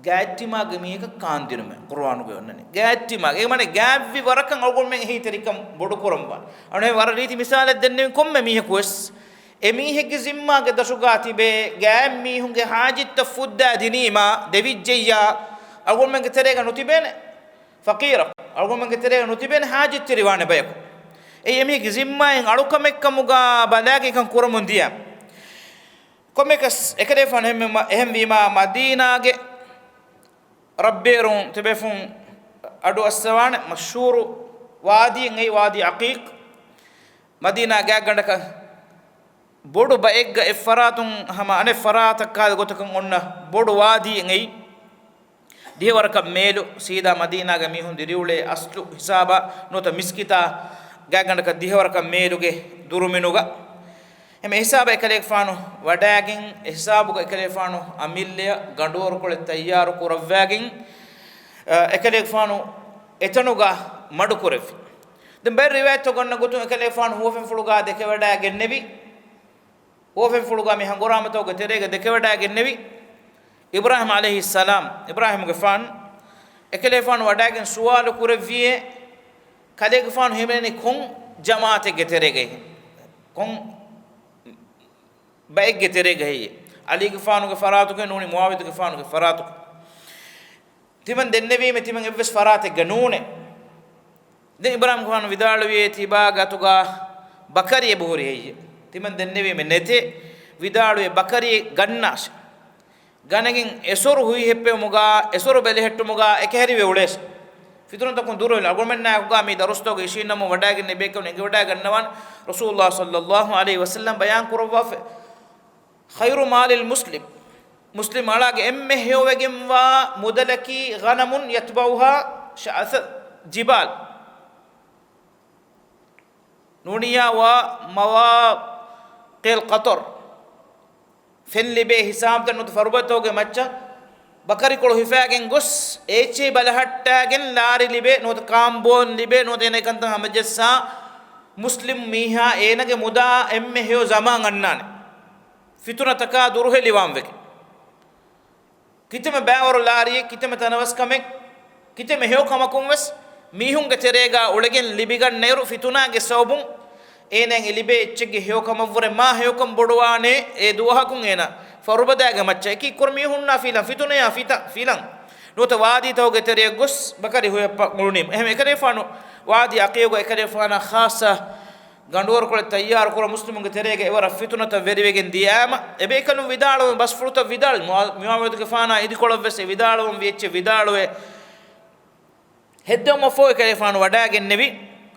ގާތްތިމާގެ މީހަކަށް ކާންދިނުމޭ ޤުރުއާނުގަ އޮންނަނީ. ގާތްތިމާގެ، އެ މާނަ ގާތްވި ވަރަކަށް އަޅުގަނޑުމެން އެހީތެރިކަން ބޮޑުކުރަންވާނެ. އަޅުގަނޑު ވަރަށް ރީތި މިސާލެއް ދެންނެވި ކޮންމެ މީހަކު ވެސް އެ މީހެއްގެ ޒިންމާގެ ދަށުގާ ތިބޭ ގާތް މީހުންގެ ހާޖަތްތައް ފުއްދާ ދިނީމާ ދެވިއްޖެއްޔާ އަޅުގަނޑުމެންގެ ތެރޭގަ ނުތިބޭނެ. ފަޤީރަކު އަޅުގަނޑުމެންގެ ތެރޭގަ ނުތިބޭނެ ހާޖަތްތެރިވާނެ ބަޔަކު. އެއީ އެމީހެއްގެ ޒިންމާއިން އަޅުކަމެއްކަމުގަ ބަލާގެން އެކަން ކުރަމުން ދިޔަ. ކޮންމެކަސް އެކަލޭފާނު އެހެންވީމާ، އެހެންވީމާ މަދީނާގެ ރަށްބޭރުން ތިބޭފުން އަޑު އައްސަވާނެ މަޝްހޫރު ވާދީއެއް އެއީ ވާދީ ޢަޤީޤް. މަދީނާ ގާތްގަނޑަކަށް ބޮޑު ބައެއްގަ އެއްފަރާތުން ހަމަ އަނެއް ފަރާތަކާ ގޮތަކަށް އޮންނަ ބޮޑު ވާދީއެއް އެއީ. ދިހަވަރަކަށް މޭލު ސީދާ މަދީނާގެ މީހުން ދިރިއުޅޭ އަސްލު ހިސާބާ ނުވަތަ މިސްކިތާ ގާތްގަނޑަކަށް ދިހަވަރަކަށް މޭލުގެ ދުރުމިނުގަ. އެހެން އެހިސާބަށް އެކަލޭގެފާނު ވަޑާގެން، އެހިސާބުގަ އެކަލޭގެފާނު އަމިއްލަޔަށް ގަނޑުވަރުކޮޅެއް ތައްޔާރު ކުރައްވާގެން، އަ، އެކަލޭގެފާނު އެތަނުގަ މަޑުކުރެއްވި. ދެން ބައެއް ރިވާޔަތްތައް ގަންނަ ގޮތުން އެކަލޭގެފާނު ހުވަފެންފުޅުގަ ދެކެވަޑައިގެންނެވި. ހުވަފެންފުޅުގަ މި ހަނގުރާމަތަކުގެ ތެރޭގަ ދެކެވަޑައިގެންނެވި. އިބްރާހީމް ޢަލައިހިއްސަލާމް، އިބްރާހީމްގެފާނު އެކަލޭގެފާނު ވަޑާގެން ސުވާލު ކުރެއްވިއޭ، ކަލޭގެފާނު ހިމެނެނީ ކޮން ޖަމާޢަތެއްގެ ތެރޭގައި؟ ކޮން ބައެއްގެ ތެރޭގައި؟ ޢަލީގެފާނުގެ ފަރާތުގައި ނޫނީ މުޢާވިޔަތުގެފާނުގެ ފަރާތުގައި. ތިމަން ދެންނެވީމެ ތިމަން އެއްވެސް ފަރާތެއްގަ ނޫނޭ. ދެން އިބްރާހީމްގެފާނު ވިދާޅުވިއޭ ތިބާގެ އަތުގަ ބަކަރިއެއް އެބަހުރި ހެއްޔޭ؟ ތިމަން ދެންނެވީމެ ނެތޭ. ވިދާޅުވޭ ބަކަރިއެއް ގަންނާށޭ. ގަނެގެން އެސޮރު ހުއިހެއްޕެވުމުގަ، އެސޮރު ބެލެހެއްޓުމުގަ އެކަހެރިވެ އުޅޭށޭ. ފިތުނަތަކުން ދުރުހެލި. އަޅުގަނޑުމެންނާއެކުގަ މި ދަރުސްތަކުގެ އިށީންނަމުން ވަޑާގެންނެވި ބޭކަލުން އެނގިވަޑައިގަންނަވާނެ، ރަސޫލުﷲ ޞައްލަﷲު ޢަލައިހި ވަސައްލަމް ބަޔާން ކުރައްވާފަ، ޚައިރު މާލިލް މުސްލިމް، މުސްލިމް އަޅާގެ އެންމެ ހެޔޮވެގެންވާ މުދަލަކީ، ޣަނަމުން ޔަތްބަޢުހާ ޝަޢްސަ ޖިބާލް، ނޫނިއްޔާ ވަ މަވާޤީޢަލް ޤަޠަރް، ފެން ލިބޭ ހިސާބުތައް ނުވަތަ ފަރުބަތަކުގެ މައްޗަށް ބަކަރިކޮޅު ހިފައިގެން ގޮސް، އޭޗި ބަލަހައްޓާގެން ލާރި ލިބޭ ނުވަތަ ކާންބޯން ލިބޭ ނުވަތަ އޭނަ ކަންތައް ހަމަޖައްސާ މުސްލިމް މީހާ އޭނަގެ މުދާ އެންމެ ހެޔޮ ޒަމާން އަންނާނެ. ފިތުނަތަކާ ދުރުހެލިވާން ވެގެން. ކިތަންމެ ބައިވަރު ލާރިއެއް، ކިތަންމެ ތަނަވަސްކަމެއް، ކިތަންމެ ހެޔޮ ކަމަކުން ވެސް މީހުންގެ ތެރޭގަ އުޅެގެން ލިބިގަންނައިރު، ފިތުނާގެ ސަބަބުން އޭނައަށް އެ ލިބޭ އެއްޗެއްގެ ހެޔޮކަމަށްވުރެ މާ ހެޔޮކަން ބޮޑުވާނެ. އެ ދުވަހަކުން އޭނަ ފަރުބަދާގެ މައްޗަށް އެކި ކުރަ މީހުންނާ ފިލަން، ފިތުނަޔާ ފިތަ-، ފިލަން ނުވަތަ ވާދީތަކުގެ ތެރެއަށް ގޮސް ބަކަރި ހުއެއްޕަ އުޅުނީމަ. އެހެން އެކަލޭފާނު ވާދީ ޢަޤީޤުގަ އެކަލޭފާނާ ޚާއްޞަ ގަނޑުވަރުކޮޅެއް ތައްޔާރުކުރަން މުސްލިމުންގެ ތެރޭގަ އެވަރަށް ފިތުނަތަށް ވެރިވެގެން ދިޔައިމަ، އެބޭކަލުން ވިދާޅުވި ބަސްފުޅުތައް ވިދާޅު، މުޢާ-، މުޢާވިޔަތުގެފާނާ އިދިކޮޅަށްވެސް އެ ވިދާޅުވަންވީ އެއްޗެއް ވިދާޅުވެ، ހެއްދެވުމަށްފަހު އެކަލޭފާނު ވަޑާގެންނެވި.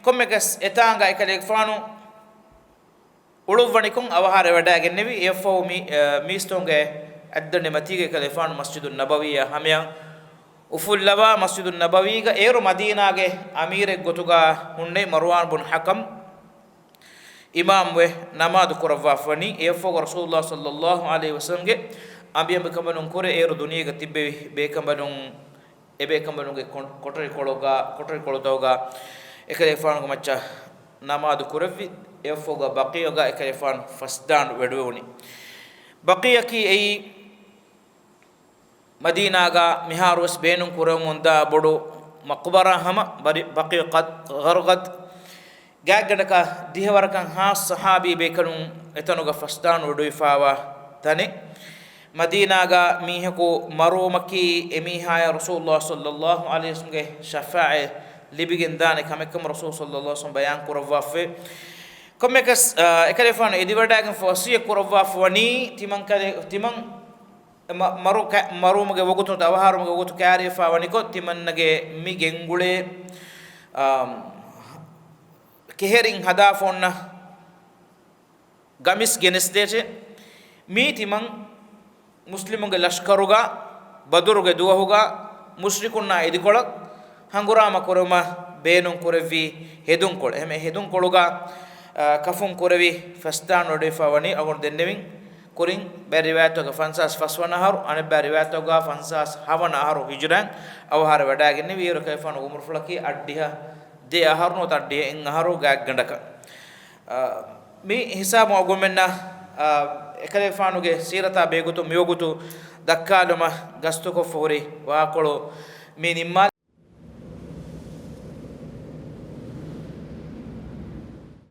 ކޮންމެކަސް އެތާނގަ އެކަލޭގެފާނު އުޅުއްވަނިކޮށް އަވަހާރަވެވަޑައިގެންނެވި. އެއަށްފަހު މި، އަ، މީސްތަކުންގެ އަތްދަނޑި މަތީގަ އެކަލޭފާނު މަސްޖިދުއް ނަބަވީއާ ހަމަޔަށް އުފުއްލަވާ، މަސްޖިދުއް ނަބަވީގަ އޭރު މަދީނާގެ އަމީރެއް ގޮތުގަ ހުންނެވި މަރުވާން ބުން ޙަކަމް އިމާމްވެ ނަމާދު ކުރައްވާފަވަނީ. އެއަށްފަހުގަ ރަސޫލުﷲ ޞައްލަﷲު ޢަލައިހި ވަސައްލަމްގެ އަނބިޔަނބިކަނބަލުން ކުރެ އޭރު ދުނިޔޭގަ ތިއްބެވި ބޭކަނބަލުން، އެބޭކަނބަލުންގެ ކޮން-، ކޮޓަރިކޮޅުގަ، ކޮޓަރިކޮޅުތަކުގަ އެކަލޭފާނުގެ މައްޗަށް ނަމާދު ކުރެއްވި. އެއަށްފަހުގަ ބަޤީޢުގަ އެކަލޭފާނު ފަސްދާން ވެޑުވެވުނީ. ބަޤީޢަކީ އެއީ މަދީނާގަ މިހާރުވެސް ބޭނުން ކުރެވެމުންދާ ބޮޑު މަޤުބަރާ ހަމަ ބަރި-، ބަޤީޢު ޤަދް-، ޣަރްޤަދް ގާތްގަނޑަކަށް ދިހަވަރަކަށް ހާސް ޞަޙާބީ ބޭކަލުން އެތަނުގަ ފަސްދާން ވެޑުވިފާވާ ތަނެއް. މަދީނާގަ މީހަކު މަރުވުމަކީ އެމީހާޔަށް ރަސޫލުﷲ ޞައްލަﷲު ޢަލައިހި ވަސައްލަމްގެ ޝަފާޢަތް ލިބިގެންދާނެ ކަމެއްކަމަށް ރަސޫލު ޞައްލަﷲު ޢަލައިހި ވަސައްލަމް ބަޔާން ކުރައްވާފައި. ކޮންމެކަސް، އާ، އެކަލޭފާނު އެދިވަޑައިގެން ވަޞިއްޔަތް ކުރައްވާފަ ވަނީ ތިމަން ކަލޭ-، ތިމަން މަ-، މަރު ކަ-، މަރުވުމުގެ ވަގުތު ނުވަތަ އަވަހާރަވުމުގެ ވަގުތު ކައިރިވެފަ ވަނިކޮށް، ތިމަންނަގެ މި ގެންގުޅޭ، އާ، ކެހެރިން ހަދާފަ އޮންނަ ގަމިސް ގެނެސްދޭށޭ. މީ ތިމަން މުސްލިމުންގެ ލަޝްކަރުގަ ބަދުރުގެ ދުވަހުގަ މުޝްރިކުންނާ އިދިކޮޅަށް ހަނގުރާމަ ކުރުމަށް ބޭނުން ކުރެއްވި ހެދުންކޮޅެއް. އެހެން ހެދުންކޮޅުގަ، އާ، ކަފުން ކުރެވި ފަސްދާން ވެޑިފަ ވަނީ އަޅުގަނޑު ދެންނެވިން ކުރިން. ބައެއް ރިވާޔަތުގަ ފަންސާސް ފަސް ވަނަ އަހަރު، އަނެއް ބައެއް ރިވާޔަތުގަ ފަންސާސް ހަ ވަނަ އަހަރު ހިޖުރައިން އަވަހާރަ ވެޑައިގެންނެވި. އޭރު ކަލޭފާނުގެ އުމުރުފުޅަކީ އަށްޑިހަ ދެ އަހަރު ނުވަތަ އަށްޑިހަ އެއް އަހަރު ގާތްގަނޑަކަށް. އާ، މި ހިސާބު އަޅުގަނޑުމެންނަށް، އާ، އެކަލޭފާނުގެ ސީރަތާ ބެހޭގޮތުން މިވަގުތު ދައްކާލުމަށް ގަސްތުކޮށްފަ ހުރި ވާކޮޅު މި ނިންމާލި